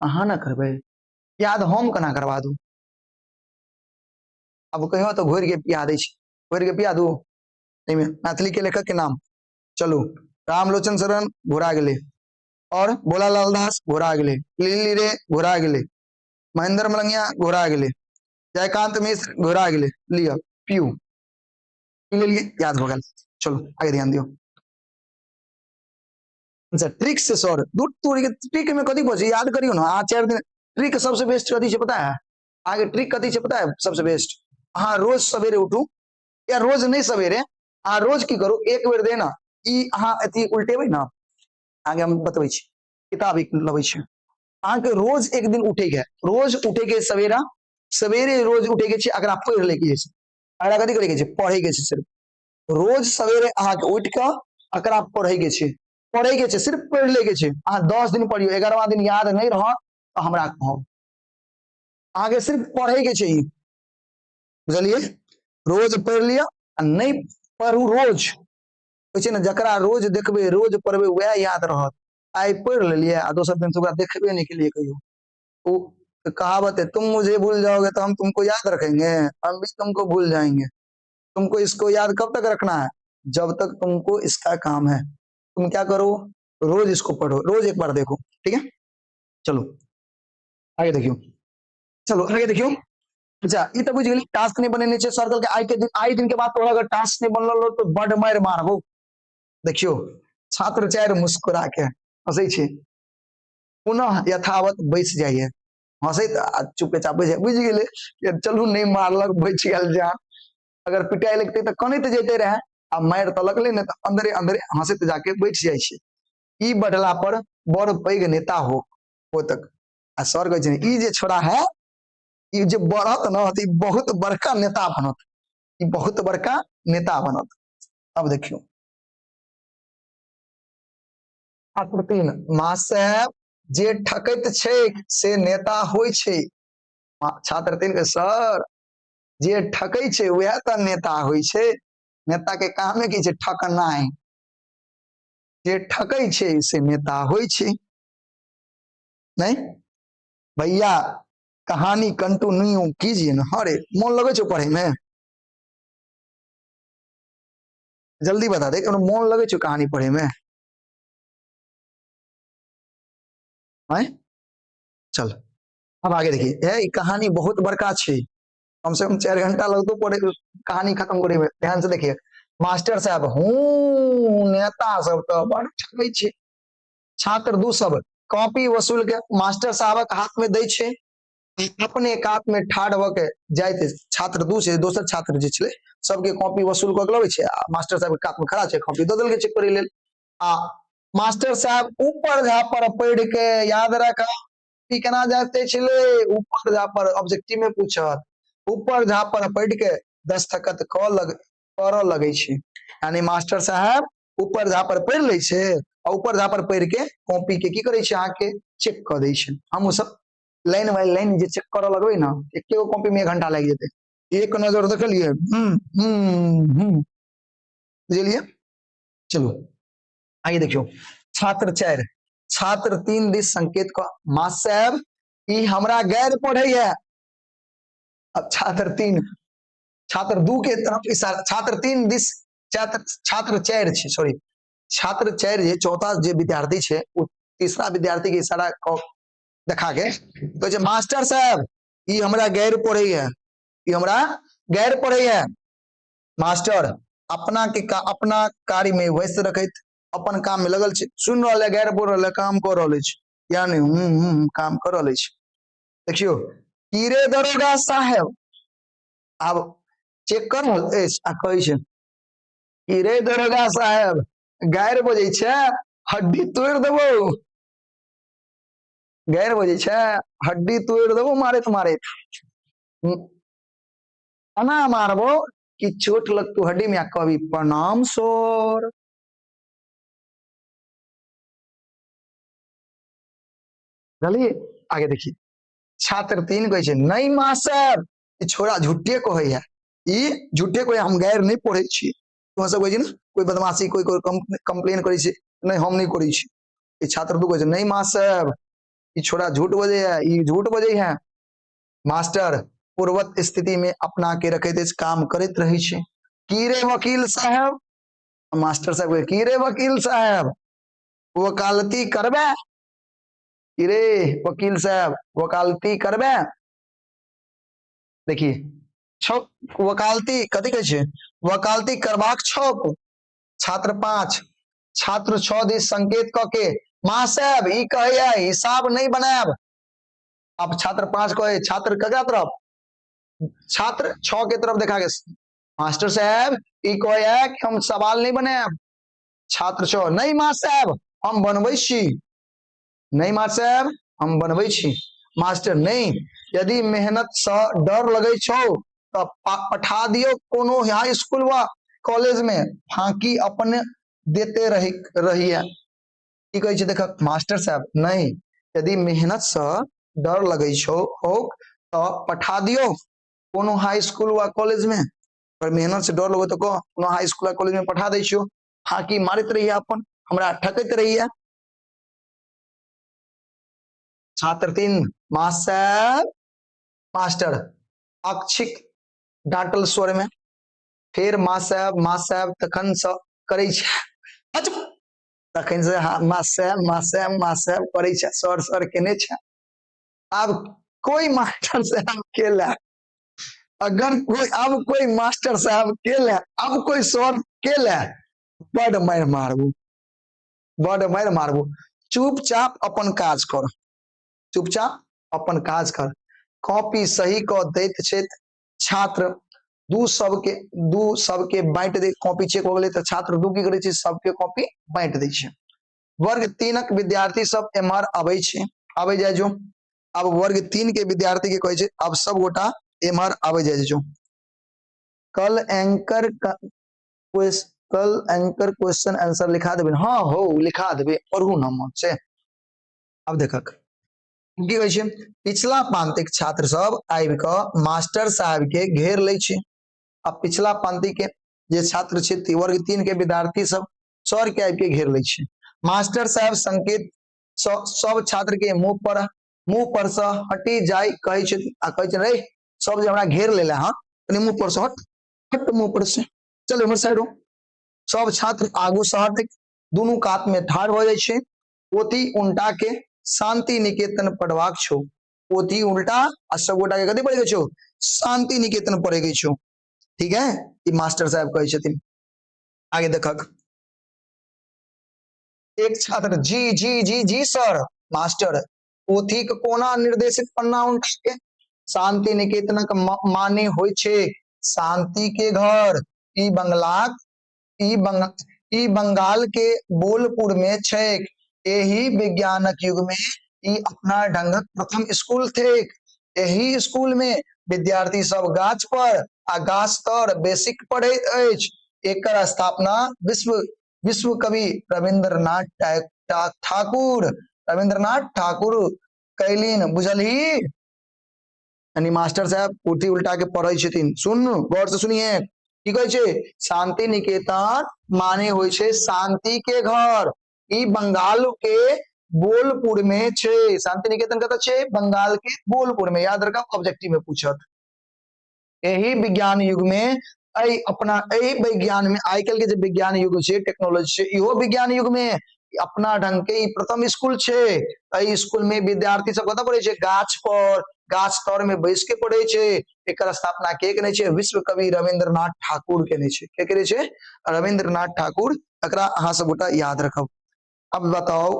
अहाँ ना करबै याद, हम केना करवा दू। अब कहियो तो घोरि के पिया दै छै, घोरि के पिया दू एहिमे मैथिली के लेखक के नाम। चलू रामलोचन शरण घोरा गेलै, और भोला लाल दास घोरा गेलै, लिली रे घोरा गेलै, महेंद्र मलंगिया घोरा गेलै, जयकांत मिश्र घोरा गेलै। लिअ पियू, पी लेलियै, याद भऽ गेल। चलू आगे ध्यान दियौ। अच्छा ट्रिक से सर दू तोरी के ट्रिक में कथी बचे याद करियो ना। अहाँ 4 दिन ट्रिक सबसे बेस्ट कथी छै पता है, अहाँके ट्रिक कथी छै पता है सबसे बेस्ट, अहाँ रोज सवेरे उठू या रोज नहीं सवेरे, अहाँ रोज की करू एक बेर दे ना ई अहाँ अथी उल्टेबै ना, अहाँके हम बतबै छी किताब एक लबै छी, अहाँके रोज एक दिन उठे के, रोज उठे के सवेरा सवेरे रोज उठे के छै, अकरा पढ़ि लै के छै, अकरा कथी करे के छै पढ़े के छै, सिर्फ रोज सवेरे अहाँके उठि कऽ अकरा पढ़े के छै, पढ़े के छै, सिर्फ पढ़ि लै के छै। अहाँ 10 दिन पढ़ियौ, 11वां दिन याद नहीं रहत तऽ हमरा कहब, अहाँके सिर्फ पढ़े के छै ई, बुझलियै। रोज पढ़ि लिअ आ नहि पढ़ू रोज, होइ छै ने जकरा रोज देखबै रोज पढ़बै वएह याद रहत। आइ पढ़ि लेलियै आ दोसर दिन से ओकरा देखबे नहि केलियै कहियो, ओ कहावत है तुम मुझे भूल जाओगे तो हम तुमको याद रखेंगे, हम भी तुमको भूल जाएंगे। तुमको इसको याद कब तक रखना है, जब तक तुमको इसका काम है। तुम क्या करो रोज इसको पढ़ो, रोज एक बार देखो, ठीक है। चलो आगे देखियो, चलो आगे देखियो। अच्छा ई तो बुझ गेली टास्क नहीं बनेने छै सर्कल के, आइ के दिन, आइ दिन के बाद तोरा अगर टास्क नहीं बनल तो बड मारि मारबो। देखियो छात्र 4 मुस्कुरा के हंसै छै, पुनः यथावत बैस जाइए, हंसैत आ चुपेचाप बैस बुझि गेलै कि चलू नहीं मारलक बचि गेल जान, अगर पिटाइ लगतै तऽ कनैत जैते रहे आ मारि तऽ लगलै ने तऽ अंदरे अंदरे हंसैत जाके बैठ जाइ छै। ई बढ़ला पर बड़ पैघ नेता हो तक। आ सर कहै छै ई जे छोड़ा है ई जे बढ़त न तऽ ई बहुत बड़का नेता बनत, ई बहुत बड़का नेता बनत। अब देखियौ छात्र 3, मास्टर जे ठकैत छै से नेता होइ छै। छात्र 3 के सर जे ठकै छै वएह तऽ नेता होइ छै, नेता के कामे की छै? ठकनाइ। जे ठकै छै से नेता होइ छै। नहीं भैया कहानी कंटिन्यू कीजिए ना। अरे मोन लगै छौ पढ़े में? जल्दी बता दे, मोन लगै छौ कहानी पढ़े में? आँय? चल अब आगे देखिए, ए, ई कहानी बहुत बड़का छै, कम से कम 4 घंटा लगतो पढ़े, कहानी खत्म करे में। ध्यान से देखिए, मास्टर साहब हूँ नेता सब तो बड़ ठकै छै। छात्र 2 सब कॉपी वसूल के मास्टर साहबक हाथ में दै छै, अपने कात में ठाढ़ भऽ के जाइत छात्र 2 छै, दोसर छात्र जे छलै सबके कॉपी वसूल कऽ के लबै छै आ मास्टर साहब के कात में खड़ा छै, कॉपी दऽ देलकै चेक करै लेल। आ मास्टर साहब ऊपर झापर पढ़ि के याद रख ई केना जाते छलै, ऊपर झापर ऑब्जेक्टिव में पूछत, ऊपर झापर पढ़ि के दस्तखत करऽ लगै छै। यानी मास्टर साहब ऊपर झापर पढ़ि लै छै आ ऊपर झापर पढ़ि के कॉपी के की करै छै, अहाँके चेक कऽ दै छै। हमहूँ सब लाइन बाय लाइन जे चेक करऽ लगबै ने, एके गो कॉपी में 1 घंटा लागि जेतै। एक नजर देखलियै, बुझलियै। चलू आगे देखियौ, छात्र 4 छात्र 3 दिस संकेत कऽ मास्टर साहेब ई हमरा गैर पढ़ैया। अब छात्र 3 छात्र 2 के तरफ इशारा, छात्र 3 दिस छात्र 4 छै, सॉरी छात्र 4 जे चौथा जे विद्यार्थी छै ओ तीसरा विद्यार्थी के इशारा कऽ देखा के कहै छै मास्टर साहेब ई हमरा गैर पढ़ैया, ई हमरा गैर पढ़ैया। मास्टर अपना के अपना कार्य में व्यस्त रखैत अपन काम में लगल छै, सुन रहल है, गैर बोल रहल है, काम कऽ रहल अछि, यानी काम कऽ रहल अछि। देखियौ की रे दरोगा साहेब, आब चेक कर रहल अछि आ कहै छै की रे दरोगा साहेब गारि बजै छै, हड्डी तोड़ि देबौ, गारि बजै छै, हड्डी तोड़ि देबौ मारैत मारैत, एना मारबो कि चोट लगतौ हड्डी में आ कहबी प्रणाम सर। बुझलियै? आगे देखिए छात्र 3 कहै छै नहीं मास्टर ई छोरा झूठे कहै है, ई झूठे कहै, हम गैर नहीं पढ़ै छी। तोहर सब कहै छै ने कोई बदमाशी कोई कोई कंप्लेन करै छै, नहीं हम नहीं करै छी। ई छात्र 2 कहै छै नहीं मास्टर ई छोरा झूठ बजै है, ई झूठ बजै है। मास्टर पूर्वत स्थिति में अपना के रखैत अछि, काम करैत रहै छै। की रे वकील साहेब, मास्टर साहेब कहै, की रे वकील साहेब वकालती करबे, की रे वकील साहेब वकालती करबे। देखिए छौ वकालती कथी कहै छै, वकालती करबाक छौक। छात्र 5 छात्र 6 दिस संकेत कऽ के मास्टर ई कहैया हिसाब नहीं बनायब। अब छात्र 5 कहे छात्र ककरा तरफ, छात्र 6 के तरफ देखा के मास्टर साहब ई कहैया कि हम सवाल नहीं बनायब। छात्र 6 नहीं मास्टर साहब हम बनबै छी, नहीं मास्टर साहब हम बनबै छी। मास्टर नहीं, यदि मेहनत से डर लगै छौ तऽ पठा दियौ कोनो हाई स्कूल वा कॉलेज में, फांकी अपने देते रहिए। की कहै छै देख मास्टर साहब नहीं, यदि मेहनत से डर लगै छौ होक तऽ पठा दियौ कोनो हाई स्कूल वा कॉलेज में, पर मेहनत से डर लगो तऽ कह कोनो हाई स्कूल वा कॉलेज में पठा दै छियौ, फांकी मारैत रहिए अपन, हमरा ठकैत रहिए। छात्र 3 मास्टर, मास्टर अक्षिक डांटल स्वर में फेर मास्टर मास्टर तखन से करै छै, अच्छा तखन से हाँ, मास्टर मास्टर मास्टर करै छै, सर सर केने छै। आब कोई मास्टर साहब के ला, अगर कोई अब कोई मास्टर साहब के ला, अब कोई सर के ला, बड मारि मारबू, बड मारि मारबू। चुपचाप अपन काज कर, चुपचाप अपन काज कर। कॉपी सही कऽ दैत छथि छात्र 2 सबके, 2 सबके बांटि दे, कॉपी चेक हो गेलै तऽ छात्र 2 की करै छै, सबके कॉपी बांटि दै छै। वर्ग 3 विद्यार्थी सब एम्हर अबै छै, आबै जाइ जो। आब वर्ग 3 के विद्यार्थी के कहै छै आब सब गोटा एम्हर आबै जाइ जो। कल एंकर कल एंकर क्वेश्चन आंसर लिखा देबै। हाँ हो, लिखा देबै, पढ़ू न मन से। आब देखक की कहै छै। पिछला पांतिक छात्र सब आबि कऽ मास्टर साहब के घेर लै छै। आ पिछला पांति के जे छात्र छै, वर्ग 3 के विद्यार्थी सब सर के आबि के घेर लै छै। मास्टर साहब संकेत सब छात्र के मुंह पर से हटी जाय कहै छै आ कहै छै, रे सब जे हमरा घेर लेला हँ, कनि मुंह पर से हट, हट मुंह पर से, चल इम्हर साइड हो। सब छात्र आगू से हट दुनू कात में ठाढ़ भऽ जाइ छै। पोथी उल्टा के शांति निकेतन पढ़बाक छौ। पोथी उल्टा आ सब गोटा के कथी पढ़े के छौ? शांति निकेतन पढ़े के छौ। ठीक है, ई मास्टर साहब कहै छथिन। आगे देखक, एक छात्र, जी जी जी जी सर। मास्टर, पोथी के कोना निर्देशित पन्ना उल्टा के? शांति निकेतनक माने होइ छै शांति के घर। ई बंगलाक ई बंग ई बंगाल के बोलपुर में छैक। एहि विज्ञानक युग में ई अपना ढंगक प्रथम स्कूल थिक। एहि स्कूल में विद्यार्थी सब गाछ पर आ गाछ तर बेसिक पढ़ैत अछि। एकर स्थापना विश्व विश्व कवि रविंद्रनाथ ठाकुर रविंद्रनाथ ठाकुर कैलिन। बुझलही? यानी मास्टर साहब पोथी उल्टा के पढ़ै छथिन। सुन, गौर से सुनिए, की कहै छै? शांति निकेतन माने होइ छै शांति के घर। ई बंगाल के बोलपुर में छै। शांति निकेतन कतऽ छै? बंगाल के बोलपुर में। याद रखब, ऑब्जेक्टिव में पूछत। एहि विज्ञान युग में, एहि अपना एहि विज्ञान में, आइ काल्हि के जे विज्ञान युग छै, टेक्नोलॉजी छै, इहो विज्ञान युग में अपना ढंग के ई प्रथम स्कूल छै। एहि स्कूल में विद्यार्थी सब कतऽ पढ़ै छै? गाछ पर, गाछ तर में बैस के पढ़ै छै। एकर स्थापना के केने छै? विश्व कवि रविंद्रनाथ ठाकुर केने छै। के केने छै? रविंद्रनाथ ठाकुर। एकरा अहाँ सब गोटा याद रखब। अब बताओ,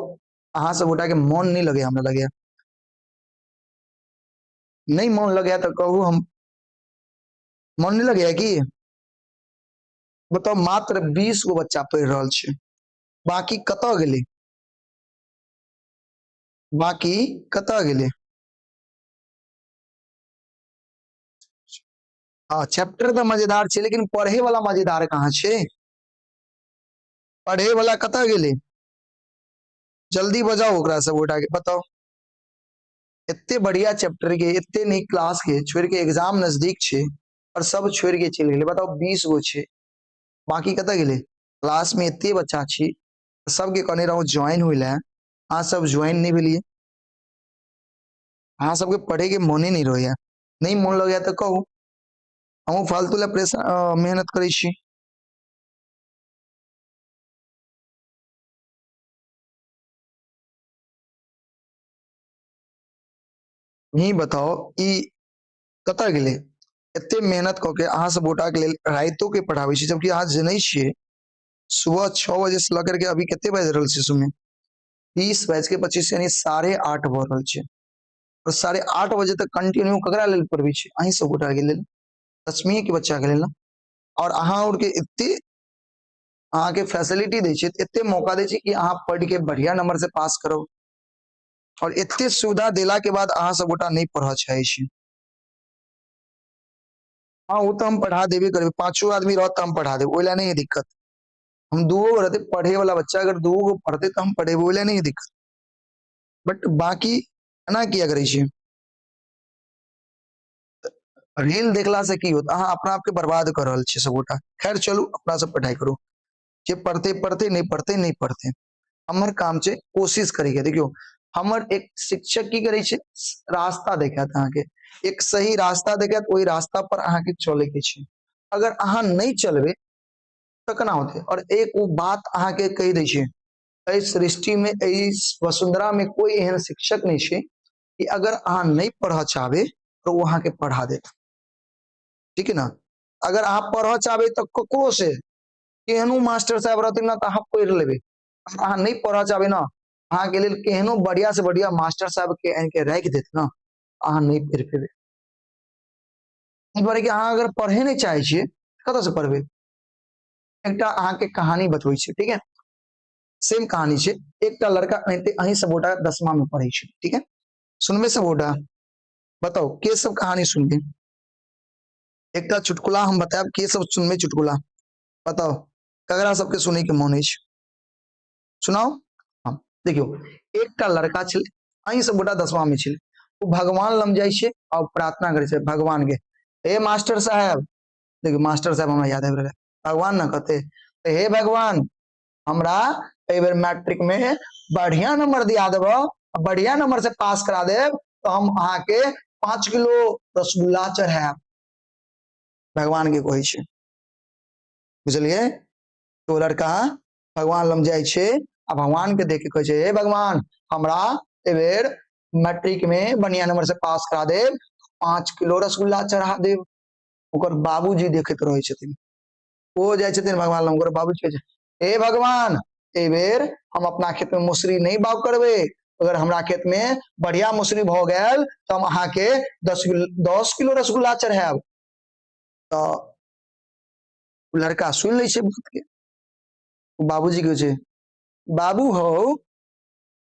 अहाँ सब गोटा के मन नहीं लगे? हमरा लगे नहीं मन लगे तो कहू। हम मन नहीं लगे की? बताओ, मात्र 20 गो बच्चा पढ़ि रहल छै, बाकी कतऽ गेलै? बाकी कतऽ गेलै? हाँ, चैप्टर तऽ मजेदार छै, लेकिन पढ़े वाला मजेदार कहाँ छै? पढ़े वाला कतऽ गेलै? जल्दी बजाओ ओकरा सब गोटा के। बताओ, एते बढ़िया चैप्टर के, एते नीक क्लास के छोड़ के, एग्जाम नजदीक छै और सब छोड़ के चलि गेलै। बताओ, 20 गो छै, बाकी कतऽ गेलै? क्लास में एते बच्चा छी, सबके कहने रहूं ज्वाइन होय लए, अहाँ सब ज्वाइन नहि भेलियै। अहाँ सबके पढ़े के मोने नहीं रहैया। नहीं मोन लगैया तऽ कहू, हमहूँ फालतू लए प्रेशर मेहनत करै छी। ही बताओ, ई कतऽ गेलै? एते मेहनत कऽ के अहाँ सब गोटा के लेल राइतो के पढ़ाबै छी, जबकि अहाँ जनै छियै, सुबह 6 बजे से लऽ करके अभी कते बाजि रहल छै समय? 20:25, यानी 8:30 भऽ रहल छै और 8:30 बजे तक कंटिन्यू ककरा लेल पढ़बै छी? अहीं सब गोटा के लेल, दसवीं के बच्चा के लेल ने। और अहाँ और के एते अहाँके फैसिलिटी दै छै, एते मौका दै छै कि अहाँ पढ़ि के बढ़िया नंबर से पास करब, और एते सुविधा देला के बाद अहाँ सब गोटा नहीं पढ़ऽ चाहै छी। हाँ, ओ तऽ हम पढ़ा देबे करबै। पांचो आदमी रहत तऽ हम पढ़ा देब, ओहि लए नहीं है दिक्कत। हम दूगो रहते पढ़े वाला बच्चा, अगर दूगो गो पढ़ते तऽ हम पढ़ेबै, ओहि लए नहीं है दिक्कत। बट बाकी एना किया करै छियै? रील देखला से की होत? अहाँ अपना आपके बर्बाद कर रहल छियै सब गोटा। खैर चलू, अपना सब पढ़ाई करू। जे पढ़ते पढ़ते, नहीं पढ़ते नहीं पढ़ते, हमर काम छै कोशिश करैके। देखियौ, हमर एक शिक्षक की करै छै? रास्ता देखायत अहाँके, एक सही रास्ता देखायत, ओहि रास्ता पर अहाँके चले के छै। अगर अहाँ नहीं चलबै तऽ केना होतै? और एक ओ बात अहाँके कहि दै छै, एहि सृष्टि में, एहि वसुंधरा में कोई एहन शिक्षक नहीं छै कि अगर अहाँ नहीं पढ़ऽ चाहबै तऽ ओ अहाँके पढ़ा देत। ठीक है ना? अगर अहाँ पढ़ऽ चाहबै तऽ ककरो से, केहनो मास्टर साहब रहथिन ना, तऽ अहाँ पढ़ि लेबै। अगर अहाँ नहीं पढ़ऽ चाहबै ना, अहाँके लेल केहनो बढ़िया से बढ़िया मास्टर साहब के आनि के राखि देत ना, अहाँ नहीं पढ़ि पेबै। एहि दुआरे कि अहाँ अगर पढ़े नहीं चाहै छियै, कतऽ से पढ़बै? एकटा अहाँके कहानी बतबै छी, ठीक है? सेम कहानी छै। एकटा लड़का एनाहिते अहीं सब गोटा 10मा में पढ़ै छै, ठीक है? सुनबै सब गोटा? बताउ, के सब कहानी सुनबै? एकटा चुटकुला हम बतायब, के सब सुनबै चुटकुला? बताउ, ककरा सबके सुनैके मोन अछि? सुनाउ। हाँ, देखियौ, एकटा लड़का छलै, अहीं सब गोटा 10वां में छलै। ओ भगवान लग जाइ छै आ प्रार्थना करै छै भगवान के, हे मास्टर साहेब। देखियौ, मास्टर साहेब हमरा याद आबि रहल है। भगवान ने कहते, हे भगवान, हमरा एहि बेर मैट्रिक में बढ़िया नंबर दिया देबो, बढ़िया नंबर से पास करा देब तो हम अहाँके 5 किलो रसगुल्ला चढ़ायब। भगवान के कहै छै, बुझलियै? तो लड़का भगवान लग जाइ छै आ भगवान के देख के कहै छै, हे भगवान, हमरा एहि बेर मैट्रिक में बढ़िया नंबर से पास करा देब, 5 किलो रसगुल्ला चढ़ा देब। ओकर बाबूजी देखैत रहै छथिन। ओ जाइ छथिन भगवान लग, ओकर बाबूजी कहै छै, हे भगवान, एहि बेर हम अपना खेत में मौसरी नहि बाग करबै, अगर हमरा खेत में बढ़िया मौसरी भऽ गेल तऽ हम अहाँके 10 किलो रसगुल्ला चढ़ायब। तऽ लड़का सुनि लै छै बात के। बाबूजी कहै छै, बाबू हौ,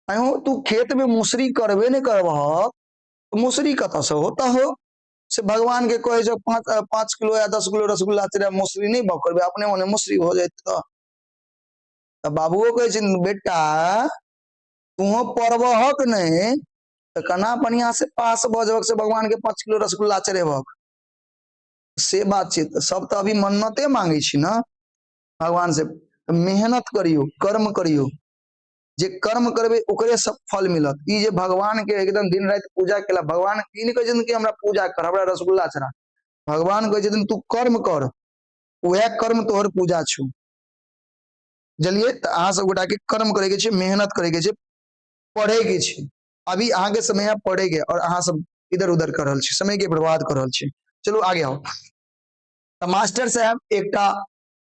अहो तू खेत में मौसरी करबे नहि करबह, मौसरी कतऽ से होता हो? से भगवान के कहै छै 5 किलो या 10 किलो रसगुल्ला चढ़ा, मौसरी नहि बाग करबै, अपने मने मौसरी हो जाइत। तऽ बाबुओ कहै छै, बेटा, तुहो पढ़बहक नहि तऽ केना बढ़िया से पास भऽ जेबक से भगवान के 5 किलो रसगुल्ला चढ़ेबक? से बात छै। तऽ सब तऽ अभी मन्नते मांगै छी ने भगवान से। मेहनत करियौ, कर्म करियौ, जे कर्म करबै ओकरे सब फल मिलत। ई जे भगवान के एकदम दिन राति पूजा केला, भगवान ई नहि कहै छथिन कि हमरा पूजा कर, हमरा रसगुल्ला चढ़ा। भगवान कहै छथिन तू कर्म कर, उएह कर्म तोहर पूजा छौ। बुझलियै? तऽ अहाँ सब गोटा के कर्म करे के छै, मेहनत करे के छै, पढ़े के छै। अभी अहाँ के समय है पढ़े के, और अहाँ सब इधर उधर कर रहल छी, समय के बर्बाद कर रहल छी। चलू आगे आओ। तऽ मास्टर साहब एकटा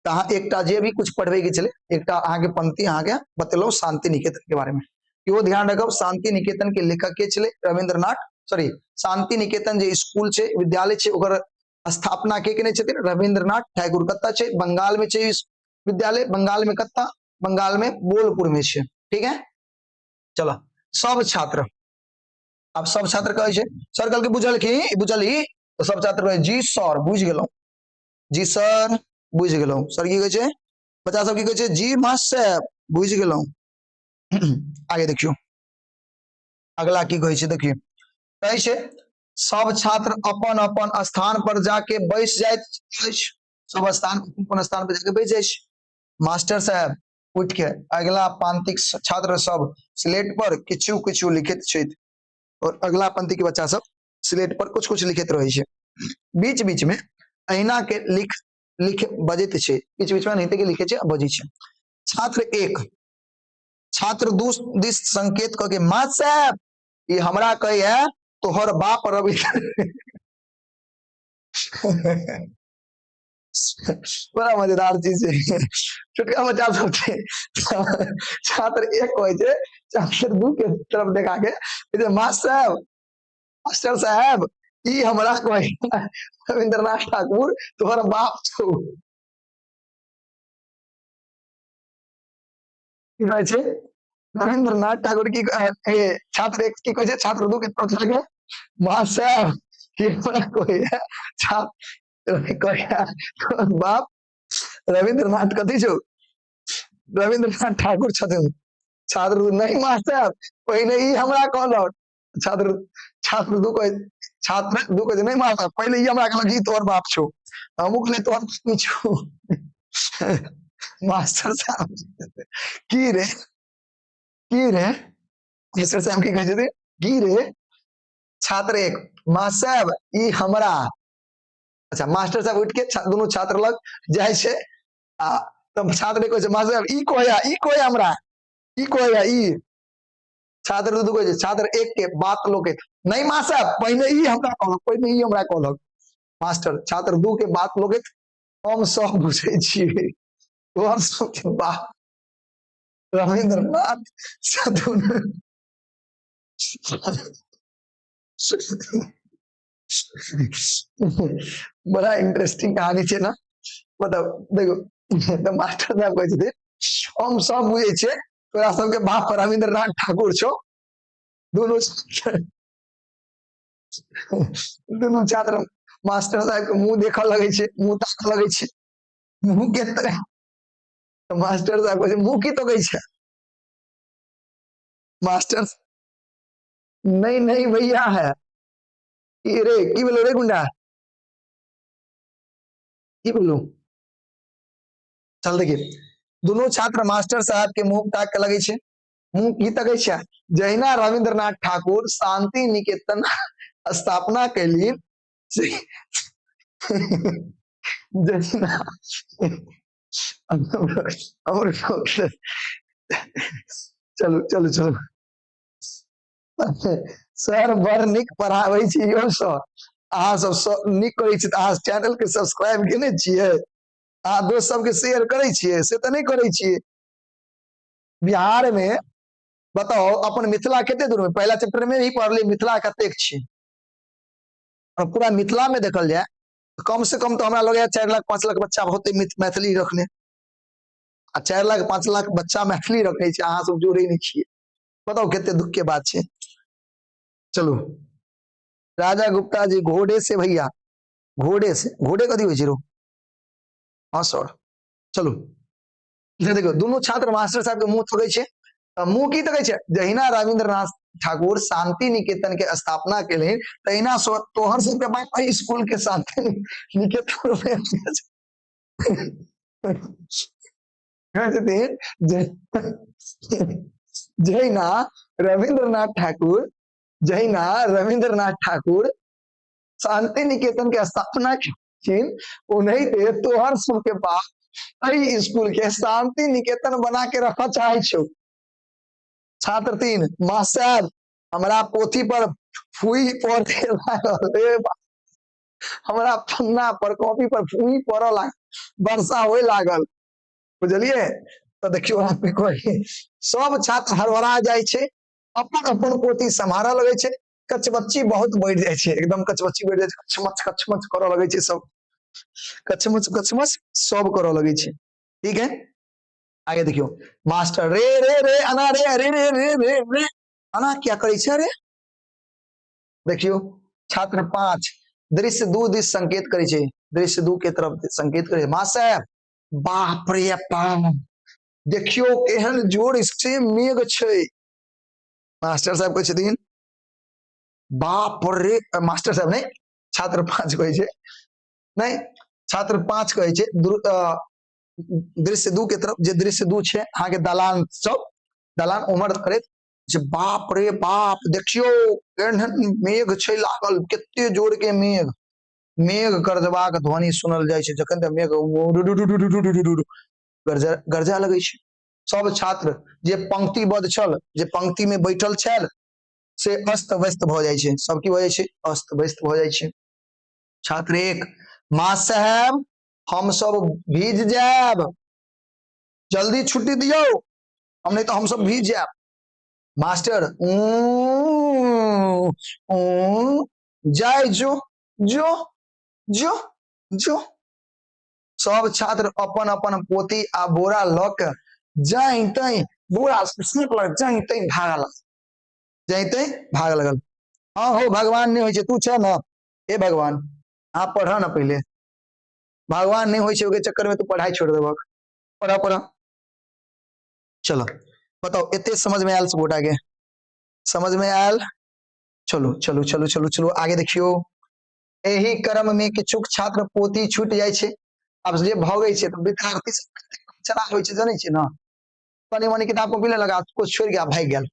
कहाँ एकटा जे भी कुछ पढ़बे के छलै, एकटा अहाँके पंक्ति अहाँके बतेलहुँ शांति निकेतन के बारे में। इहो ध्यान रखब, शांति निकेतन के लेखक के छलै? रविंद्रनाथ, सॉरी, शांति निकेतन जे स्कूल छै, विद्यालय छै, ओकर स्थापना के केने छथिन? रविंद्रनाथ ठाकुर। कतऽ छै? बंगाल में छै विद्यालय। बंगाल में कतऽ? बंगाल में बोलपुर में छै। ठीक है, चलो सब छात्र, आब सब छात्र कहै छै, सर कहलकै बुझलखिन, बुझलही? तऽ सब छात्र कहै, जी सर, बुझि गेलहुँ, जी सर, बुझि गेलहुँ। सर की कहै छै? बच्चा सब की कहै छै? जी मास्टर साहेब, बुझि गेलहुँ। आगे देखियौ, अगला की कहै छै देखियौ। कहै छै सब छात्र अपन अपन स्थान पर जाके बैस जाइत अछि। सब स्थान अपन स्थान पर जाके बैस जाइ छै। मास्टर साहेब उठि के अगिला पांतिक छात्र सब स्लेट पर किछु किछु लिखैत छथि, और अगला पंक्ति के बच्चा सब स्लेट पर कुछ कुछ लिखैत रहै छै। बीच बीच में अहिना के लिख लिख बजैत छै, बीच बीच में एनाहिते के लिखे छै आ बजै छै। छात्र 1 छात्र 2 दिस संकेत कऽ के, मास्टर साहेब, ई हमरा कहैया तोहर बाप रवि। बड़ा मजेदार चीज छै। छोटका बच्चा सब छै, छात्र 1 कहै छै छात्र 2 के तरफ देखा के, मास्टर साहेब, मास्टर साहेब, ई हमरा कहै रविंद्रनाथ ठाकुर तोहर बाप छौ। की कहै छै रविंद्रनाथ ठाकुर की? छात्र 1 की कहै छै छात्र 2 के तरफ जाके, मास्टर साहेब, की हमरा कहै छात्र कहै बाप रविंद्रनाथ कथी छौ? रविंद्रनाथ ठाकुर छथिन। छात्र 2, नहीं मास्टर, पहिने ई हमरा कहलक। छात्र 2 कहै, छात्र 2 कहै, नहीं मास्टर, पहिले ई हमरा कहलक ई तोहर बाप छौ। हमहूँ कहलियै तोहर बाप छौ। मास्टर साहब की रे, की रे? मास्टर साहब की कहै छथिन, की रे? छात्र 1, मास्टर साहब, ई हमरा। अच्छा, मास्टर साहब उठि के दुनू छात्र लग जाइ छै आ तब छात्र कहै छै, मास्टर साहब, ई कहैया, ई कहैया हमरा, ई कहैया ई। छात्र 2 कहै छै छात्र 1 के बात लोकैत, नहीं मास्टर साहब, पहिने ई हमरा कहलक, पहिने ई हमरा कहलक। मास्टर छात्र 2 के बात लोकैत, हम सब बुझै छियै तोहर सबके बाप रविंद्रनाथ छथुन। बड़ा इंटरेस्टिंग कहानी छै ने। मतलब देखो तऽ मास्टर साहब कहै छथिन, हम सब बुझै छियै तोरा सबके बाप रविंद्रनाथ ठाकुर छौ। दुनू दुनू छात्र मास्टर साहब के मुंह देखऽ लगै छै, मुंह ताकऽ लगै छै, मुंह के तऽ मास्टर साहब कहै छै मुंह की तकै छै? मास्टर नहीं नहीं भैया है की रे, की भेलो रे गुंडा, की भेलो? चल देखिए, दुनू छात्र मास्टर साहब के मुंह ताक के लगे छै, मुंह की तकै छै? जहिना रविंद्रनाथ ठाकुर शांति निकेतन स्थापना कैली, जहिना चलू चलू चलू सर, बड़ नीक पढ़ाबै छी यौ सर, अहाँ सब नीक करै छी। तऽ अहाँ चैनल के सब्सक्राइब केने छियै? अहाँ दोस्त सबके शेयर करै छियै? से तऽ नहि करै छियै। बिहार में बताओ, अपन मिथिला कते दूर में, पहला चैप्टर में ही पढ़ली मिथिला कतेक छै, और पूरा मिथिला में देखल जाए कम से कम तो हमरा लगैया 4 लाख 5 लाख बच्चा होते मैथिली रखने, आ 4 लाख 5 लाख बच्चा मैथिली रखने छै, अहाँ सब जोड़े नहीं छियै, बताओ कते दुख के बात छै। चलू राजा गुप्ता जी, घोड़े से भैया, घोड़े से, घोड़े कथी होइ छै रो? हाँ सर। चलू देखियौ, दुनू छात्र मास्टर साहब के मुंह तकै छै, तऽ मुंह की तकै छै? जहिना रविंद्रनाथ ठाकुर शांति निकेतन के स्थापना केलनि, तहिना तोहर सबके बाप एहि स्कूल के शांति निकेतन छथिन। जहिना रविंद्रनाथ ठाकुर, जहिना रविंद्रनाथ ठाकुर शांति निकेतन के स्थापना केलखिन, ओनाहिते तोहर सबके बाप एहि स्कूल के शांति निकेतन बना के रखऽ चाहे छौ। छात्र 3, मास्टर हमरा पोथी पर फुई पड़े लागल, रे हमरा पन्ना पर कॉपी पर फुई पड़ऽ लागल, वर्षा होए लागल, बुझलियै? तऽ देखियौ सब छात्र हड़बड़ा जाइ छै, अपन अपन पोथी सम्हारऽ लगै छै, कचबच्ची बहुत बढ़ि जाइ छै, एकदम कचबच्ची बढ़ि जाइ छै, कचमच कचमच करऽ लगै छै सब, कचमच कचमच सब करऽ लगै छै। ठीक है, आगे देखियौ, मास्टर रे रे रे अना रे रे रे रे रे रे अना क्या करै छै रे? देखियौ छात्र 5, दृश्य 2 दिस संकेत करै छै, दृश्य 2 के तरफ संकेत करै छै। मास्टर बाप रे बाप, देखियौ केहन जोर से मेघ छै। मास्टर साहब कहै छथिन बाप रे, मास्टर साहब नहि, छात्र 5 कहै छै, नहि छात्र 5 कहै छै, दृश्य 2 के तरफ, जे दृश्य 2 छै अहाँके दलान सब, दलान उम्हर करैत जे बाप रे बाप देखियौ केहन मेघ छै लागल, कते जोर के मेघ, मेघ गरजबाक ध्वनि सुनल जाइ छै, जखन तऽ मेघ गरजा गरजा लगै छै। सब छात्र जे पंक्तिबद्ध छल, जे पंक्ति में बैठल छल, से अस्त व्यस्त भऽ जाइ छै, सब की भऽ जाइ छै? अस्त व्यस्त भऽ जाइ छै। छात्र 1, माँ साहेब हम सब भीज जायब, जल्दी छुट्टी दियौ, हम नहीं तो हम सब भीज जायब। मास्टर ऊ ऊ जाय जो जो जो जो। सब छात्र अपन अपन पोथी आ बोरा लऽ के जाई तई बोरा लग जाई तई भाग लगल, जाई तई भाग लगल। हाँ हो भगवान नहीं होइ छै, तू छै ना, हे भगवान अहाँ पढ़ ना पहले, भगवान नहीं होइ छै ओके चक्कर में तू पढ़ाई छोड़ देबक, पढ़ पढ़। चलो बताओ एते समझ में आयल सब गोटा के? समझ में आयल? चलू चलू चलू चलू चलू आगे देखियो। एहि क्रम में किछु छात्र पोथी छूटि जाइ छै। आब जे भगै छै तऽ विद्यार्थी सब चला होइ छै, जनै छियै ने, कनि मनि किताब कॉपी लगा कुछ छोड़ि के भागि गेल,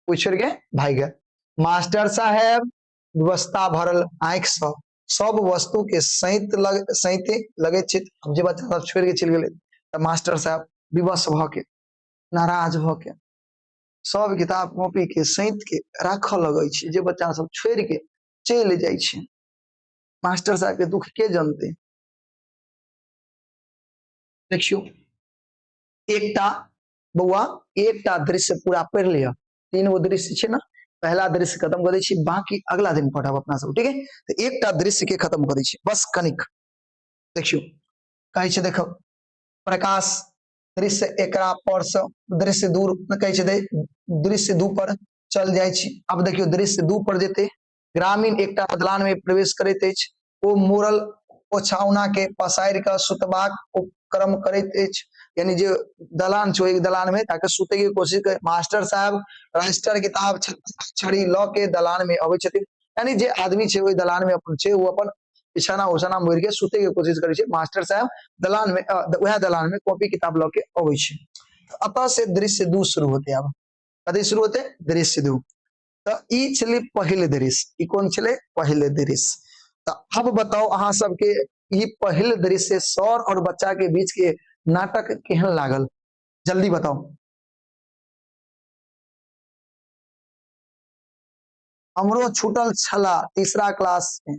कुछ छोड़ि के भागि गेल। मास्टर साहेब व्यवस्था भरल आँखि सँ सब वस्तु के सैत लग सैते लगैत छै। आब जे बच्चा सब छोड़ि के चलि गेलै तऽ मास्टर साहेब विवश भऽ के, नाराज भऽ के सब किताब कॉपी के सैत के राखऽ लगै छै, जे बच्चा सब छोड़ि के चलि जाइ छै। मास्टर साहब के दुख के जनते। देखियौ एकटा बौआ एकटा दृश्य पूरा पढ़ि लिअ, 3 गो दृश्य छै ने, पहला दृश्य खत्म कऽ दै छी, बाकी अगला दिन पढ़ब अपना सब, ठीक है? तऽ एकटा दृश्य के खत्म कऽ दै छी बस कनिक। देखियौ कहै छै, देखो प्रकाश दृश्य एकरा पर से दृश्य दूर कहै छै, दृश्य 2 पर चल जाइ छी। आब देखियौ दृश्य 2 पर जेतै, ग्रामीण एकटा दलान में प्रवेश करैत अछि, ओ मोड़ल ओछाओना के पसारि कऽ सुतबाक उपक्रम करैत अछि। यानी जे दलान छै, ओहि दलान में जाके सुते के कोशिश कर। मास्टर साहब रजिस्टर, किताब, छड़ी लऽ के दलान में अबै छथिन। यानी जे आदमी छै ओहि दलान में अपन छै, ओ अपन बिछाना उछाना मोड़ के सुते के कोशिश करै छै। मास्टर साहब दलान में, वएह दलान में कॉपी किताब लऽ के अबै छै। अतः से दृश्य 2 शुरू होते। आब कथी शुरू होते? दृश्य 2। तऽ ई छलै पहिल दृश्य। ई कोन छलै? पहिल दृश्य। तऽ आब बताउ अहाँ सबके ई पहिल दृश्य सर और बच्चा के बीच के नाटक केहन लागल? जल्दी बताउ। हमरो छूटल छला तीसरा क्लास में।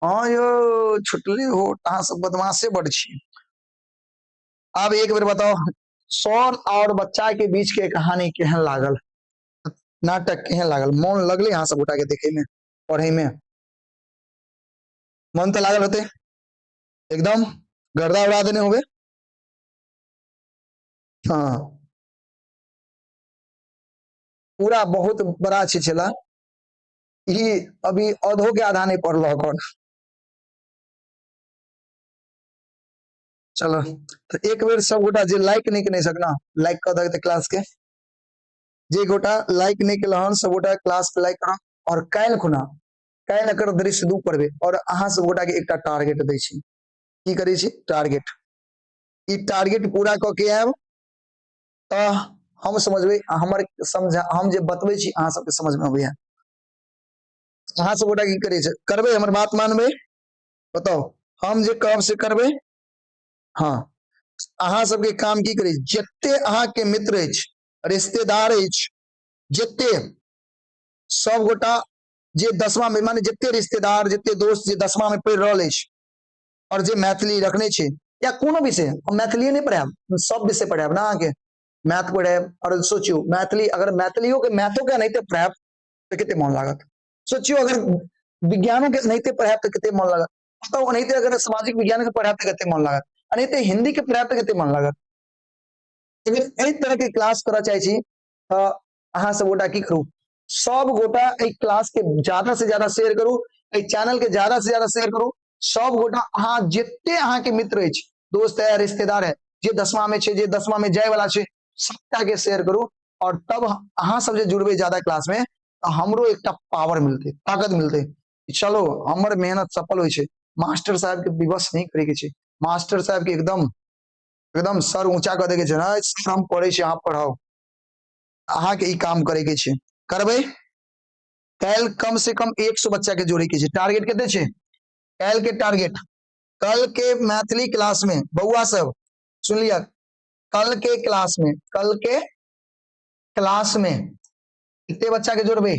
हाँ यो, छुटले हो, अहाँ सब बदमाशे बड़ छी। आब एक बेर बताउ, सर और बच्चा के बीच के कहानी केहन लागल? नाटक केहन लागल? मोन लगले अहाँ सब गोटा के देखे में, पढ़े में मन तो लागल होते? एकदम गर्दा उड़ा देने होबे। हाँ, पूरा बहुत बड़ा छै छला ई, अभी अधो के आधा नहीं पढ़ल कौन। चलो, तो एक बेर सब गोटा जे लाइक नहीं केने सकना, लाइक कर दे क्लास के। जे गोटा लाइक नहीं केल हन, सब गोटा क्लास के लाइक करो। और काल्हि खुना, काल्हि एकर दृश्य 2 पढ़बे। और अहाँ सब गोटा के एकटा टारगेट दै छी। की करै छी? टारगेट। ई टारगेट पूरा कऽ के आयब तऽ हम समझबै, हमर समझा, हम जे बतबै छी अहाँ सबके समझ में अबैया। अहाँ सब गोटा की करै छै? करबै? हमर बात मानबै? बताउ, हम जे कहब से करबै? हाँ, अहाँ सबके काम की करै? जते अहाँके मित्र अछि, रिश्तेदार अछि, जते सब गोटा जे 10वा में, माने जते रिश्तेदार, जते दोस्त जे 10वा में पढ़ि रहल अछि और जे मैथिली रखने छै या कोनो विषय, हम मैथिलीए नहि पढ़ायब, सब विषय पढ़ायब ना अहाँके, मैथ पढ़ायब। और सोचियौ, मैथिली अगर मैथिलियो के मैथो के एनाहिते पढ़ायब तऽ कते मोन लागत? सोचियौ, अगर विज्ञानो के एनाहिते पढ़ायब तऽ कते मोन लागत? तऽ ओनाहिते अगर सामाजिक विज्ञान के पढ़ायब तऽ कते मोन लागत? एनाहिते हिंदी के पढ़ायब तऽ कते मोन लागत? अगर एहि तरह के क्लास करऽ चाहै छी तऽ अहाँ सब गोटा की करू? सब गोटा एहि क्लास के ज्यादा से ज्यादा शेयर करू, एहि चैनल के ज्यादा से ज्यादा शेयर करू। सब गोटा अहाँ जते अहाँ के मित्र अछि, दोस्त है, रिश्तेदार है, जे 10वा में छै, जे 10वा में जाय वाला छै, सबटा के शेयर करू। और तब अहाँ सब जे जुड़बै ज्यादा क्लास में तऽ हमरो एकटा पावर मिलतै, ताकत मिलतै। चलो, हमर मेहनत सफल होइ छै। मास्टर साहब के विवश नहीं करे के छै। मास्टर साहब के एकदम एकदम सर ऊंचा कऽ दै के छै। नहि, हम पढ़ै छी, अहाँ पढ़ाउ। अहाँके ई काम करे के छै, करबै? काल्हि कम से कम 100 बच्चा के जोड़े के छै। टारगेट कते छै काल्हि के? टारगेट कल के मैथिली क्लास में, बउआ सब सुन लिया, कल के क्लास में, कल के क्लास में कते बच्चा के जोड़बै?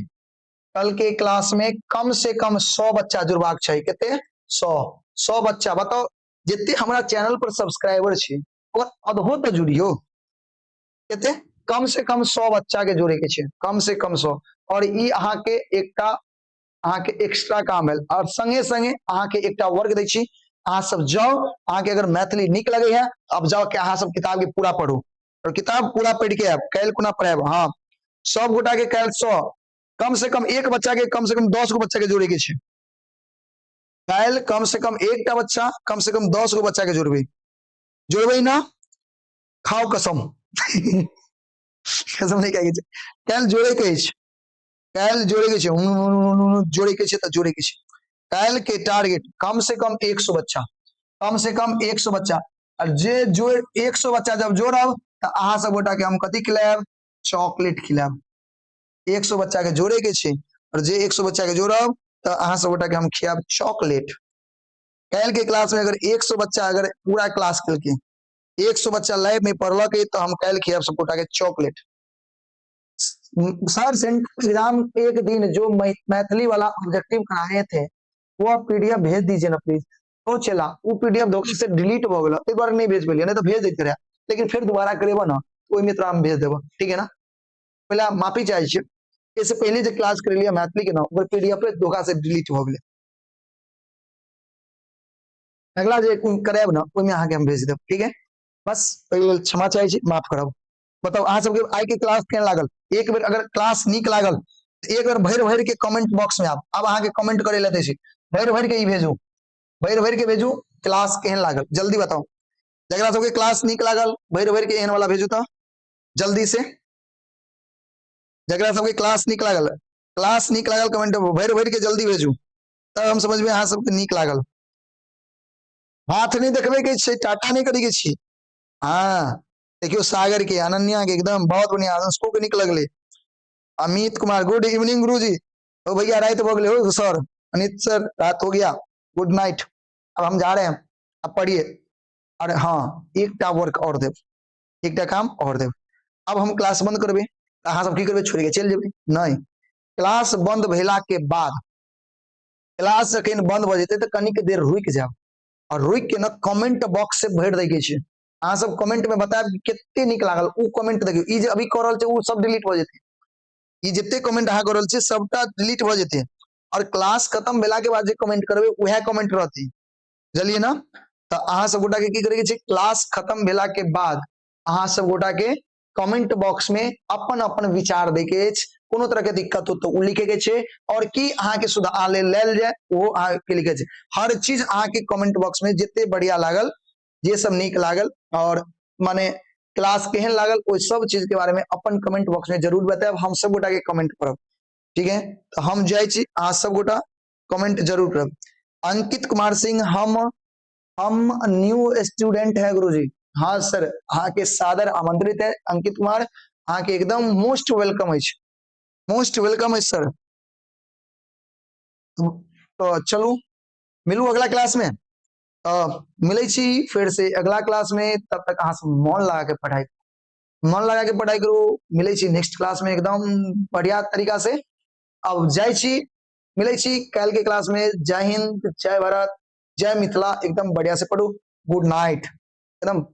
कल के क्लास में कम से कम 100 बच्चा जुड़बाक छै। कते? 100। 100 बच्चा। बताओ, जते हमरा चैनल पर सब्सक्राइबर छै ओकर अधो तऽ जुड़ियो। कते? कम से कम 100 बच्चा के जोड़े के छै, कम से कम 100। और ई अहाँ के एकटा अहाँ के एक्स्ट्रा काम भेल। और संगे संगे अहाँ के एकटा वर्क दै छी। अहाँ सब जाओ, अहाँ के अगर मैथिली नीक लगे है, अब जाओ के अहाँ सब किताब के पूरा पढ़ू और किताब पूरा पढ़ के आयब। काल्हि कोना पढ़ायब? हाँ, सब गोटा के काल्हि 100, कम से कम एक बच्चा के कम से कम 10 गो बच्चा के जोड़े के छै। काल्हि कम से कम एकटा बच्चा, कम से कम 10 गो बच्चा के जोड़बै। जोड़बै ना? खाओ कसम। कसम नहि खायके छै। काल्हि जोड़े के अछि, काल्हि जोड़े के छै, जोड़े के छै तऽ जोड़े के छै। काल्हि के टारगेट कम से कम 100 बच्चा, कम से कम 100 बच्चा। और जे जोड़ 100 बच्चा जब जोड़ब तऽ अहाँ सब गोटा के हम कथी खिलायब? चॉकलेट खिलायब। 100 बच्चा के जोड़े के छै और जे 100 बच्चा के जोड़ब तऽ अहाँ सब गोटा के हम खियाब चॉकलेट। काल्हि के क्लास में अगर 100 बच्चा अगर पूरा क्लास केलकै, 100 बच्चा लाइव में पढ़लकै, तऽ हम काल्हि खियाब सब गोटा के चॉकलेट। सर, सेंट्रल एग्जाम एक दिन जो मैथिली वाला ऑब्जेक्टिव कराए थे, वो आप पीडीएफ भेज दीजिए ना प्लीज। तो चला वो पीडीएफ धोखे से डिलीट भऽ गेल, ताहि दुआरे नहि भेज पेलियै, नहीं तो भेज दैत रहे। लेकिन फेर दोबारा करेबऽ ने, ओहिमे तोरा हम भेज देबऽ, ठीक है ना? पहिले माफी चाहै छियै। एहिसँ पहिले जे क्लास करेलियै मैथिली के ने, ओकर पीडीएफ धोखा से डिलीट भऽ गेलै। अगला जे करायब ने, ओहिमे अहाँके हम भेज देब, ठीक है? बस ओहि लेल क्षमा चाहै छी, माफ करब। बताउ, अहाँ सबके आइ के क्लास केहन लागल? एक बेर अगर क्लास नीक लागल, एक बेर भरि भरि के कमेंट बॉक्स में आब अहाँके कमेंट करे लए दै छी। भरि भरि के ई भेजू, भरि भरि के भेजू। क्लास केहन लागल जल्दी बताउ। जकरा सबके क्लास नीक लागल भरि भरि के एहन वाला भेजू तऽ जल्दी से। जकरा सबके क्लास नीक लागल, क्लास नीक लागल कमेंट भरि भरि के जल्दी भेजू, तब हम समझबै अहाँ सबके नीक लागल। हाथ नहीं देखबे के छै, टाटा नहीं करे के छी। हाँ देखियो सागर के, अनन्या के एकदम बहुत बढ़िया, अनुष्को के नीक लगले। अमित कुमार गुड इवनिंग गुरुजी। ओ भैया रात भऽ गेलै हो सर, अनित सर रात हो गया, गुड नाइट, अब हम जा रहे हैं, अब पढ़िए। अरे हाँ एकटा वर्क और देब, एकटा काम और देब। अब हम क्लास बंद करबे तऽ अहाँ सब की करबे, छोड़ि के चलि जेबै? नहि, क्लास बंद भेला के बाद, क्लास जखन बंद भऽ जेतै तऽ कनिक देर रुकि जायब और रुकि के ने कमेंट बॉक्स से भरि दै के छै। अहाँ सब कमेंट में बतायब कि कते नीक लागल, ओ कमेंट देखियौ। ई जे अभी कऽ रहल छै ओ सब डिलीट भऽ जेतै, ई जते कमेंट अहाँ कऽ रहल छियै सबटा डिलीट भऽ जेतै। और क्लास खत्म भेला के बाद जे कमेंट करबै उएह कमेंट रहतै, बुझलियै ने? तऽ अहाँ सब गोटा के की करे के छै, क्लास खत्म भेला के बाद अहाँ सब गोटा के कमेंट बॉक्स में अपन अपन विचार दै के अछि। कोनो तरह के दिक्कत हो तो उ लिखे के छै, और की अहाँ के सुधार लेल लेल जाय वो अहाँ के लिखे छै। हर चीज अहाँ के कमेंट बॉक्स में जते बढ़िया लागल, जे सब नीक लागल और माने क्लास केहन लागल, ओहि सब चीज के बारे में अपन कमेंट बॉक्स में जरूर बतायब। हम सब गोटा के कमेंट करब, ठीक है? तो हम जाइ छी, अहाँ सब गोटा कमेंट जरूर करब। अंकित कुमार सिंह, हम न्यू स्टूडेंट है गुरुजी। हाँ सर, अहाँ के सादर आमंत्रित है अंकित कुमार, अहाँ के एकदम मोस्ट welcome अछि, मोस्ट welcome अछि सर। तो चलू मिलू अगला क्लास में, तो मिलै छी फिर से अगला क्लास में। तब तक अहाँ सब मन लगा के पढ़ाई, मन लगा के पढ़ाई करू। मिलै छी नेक्स्ट क्लास में एकदम बढ़िया तरीका से। अब जाइ छी, मिलै छी काल्हि के क्लास में। जय हिंद, जय भारत, जय मिथिला। एकदम बढ़िया से पढ़ू। गुड नाइट एकदम।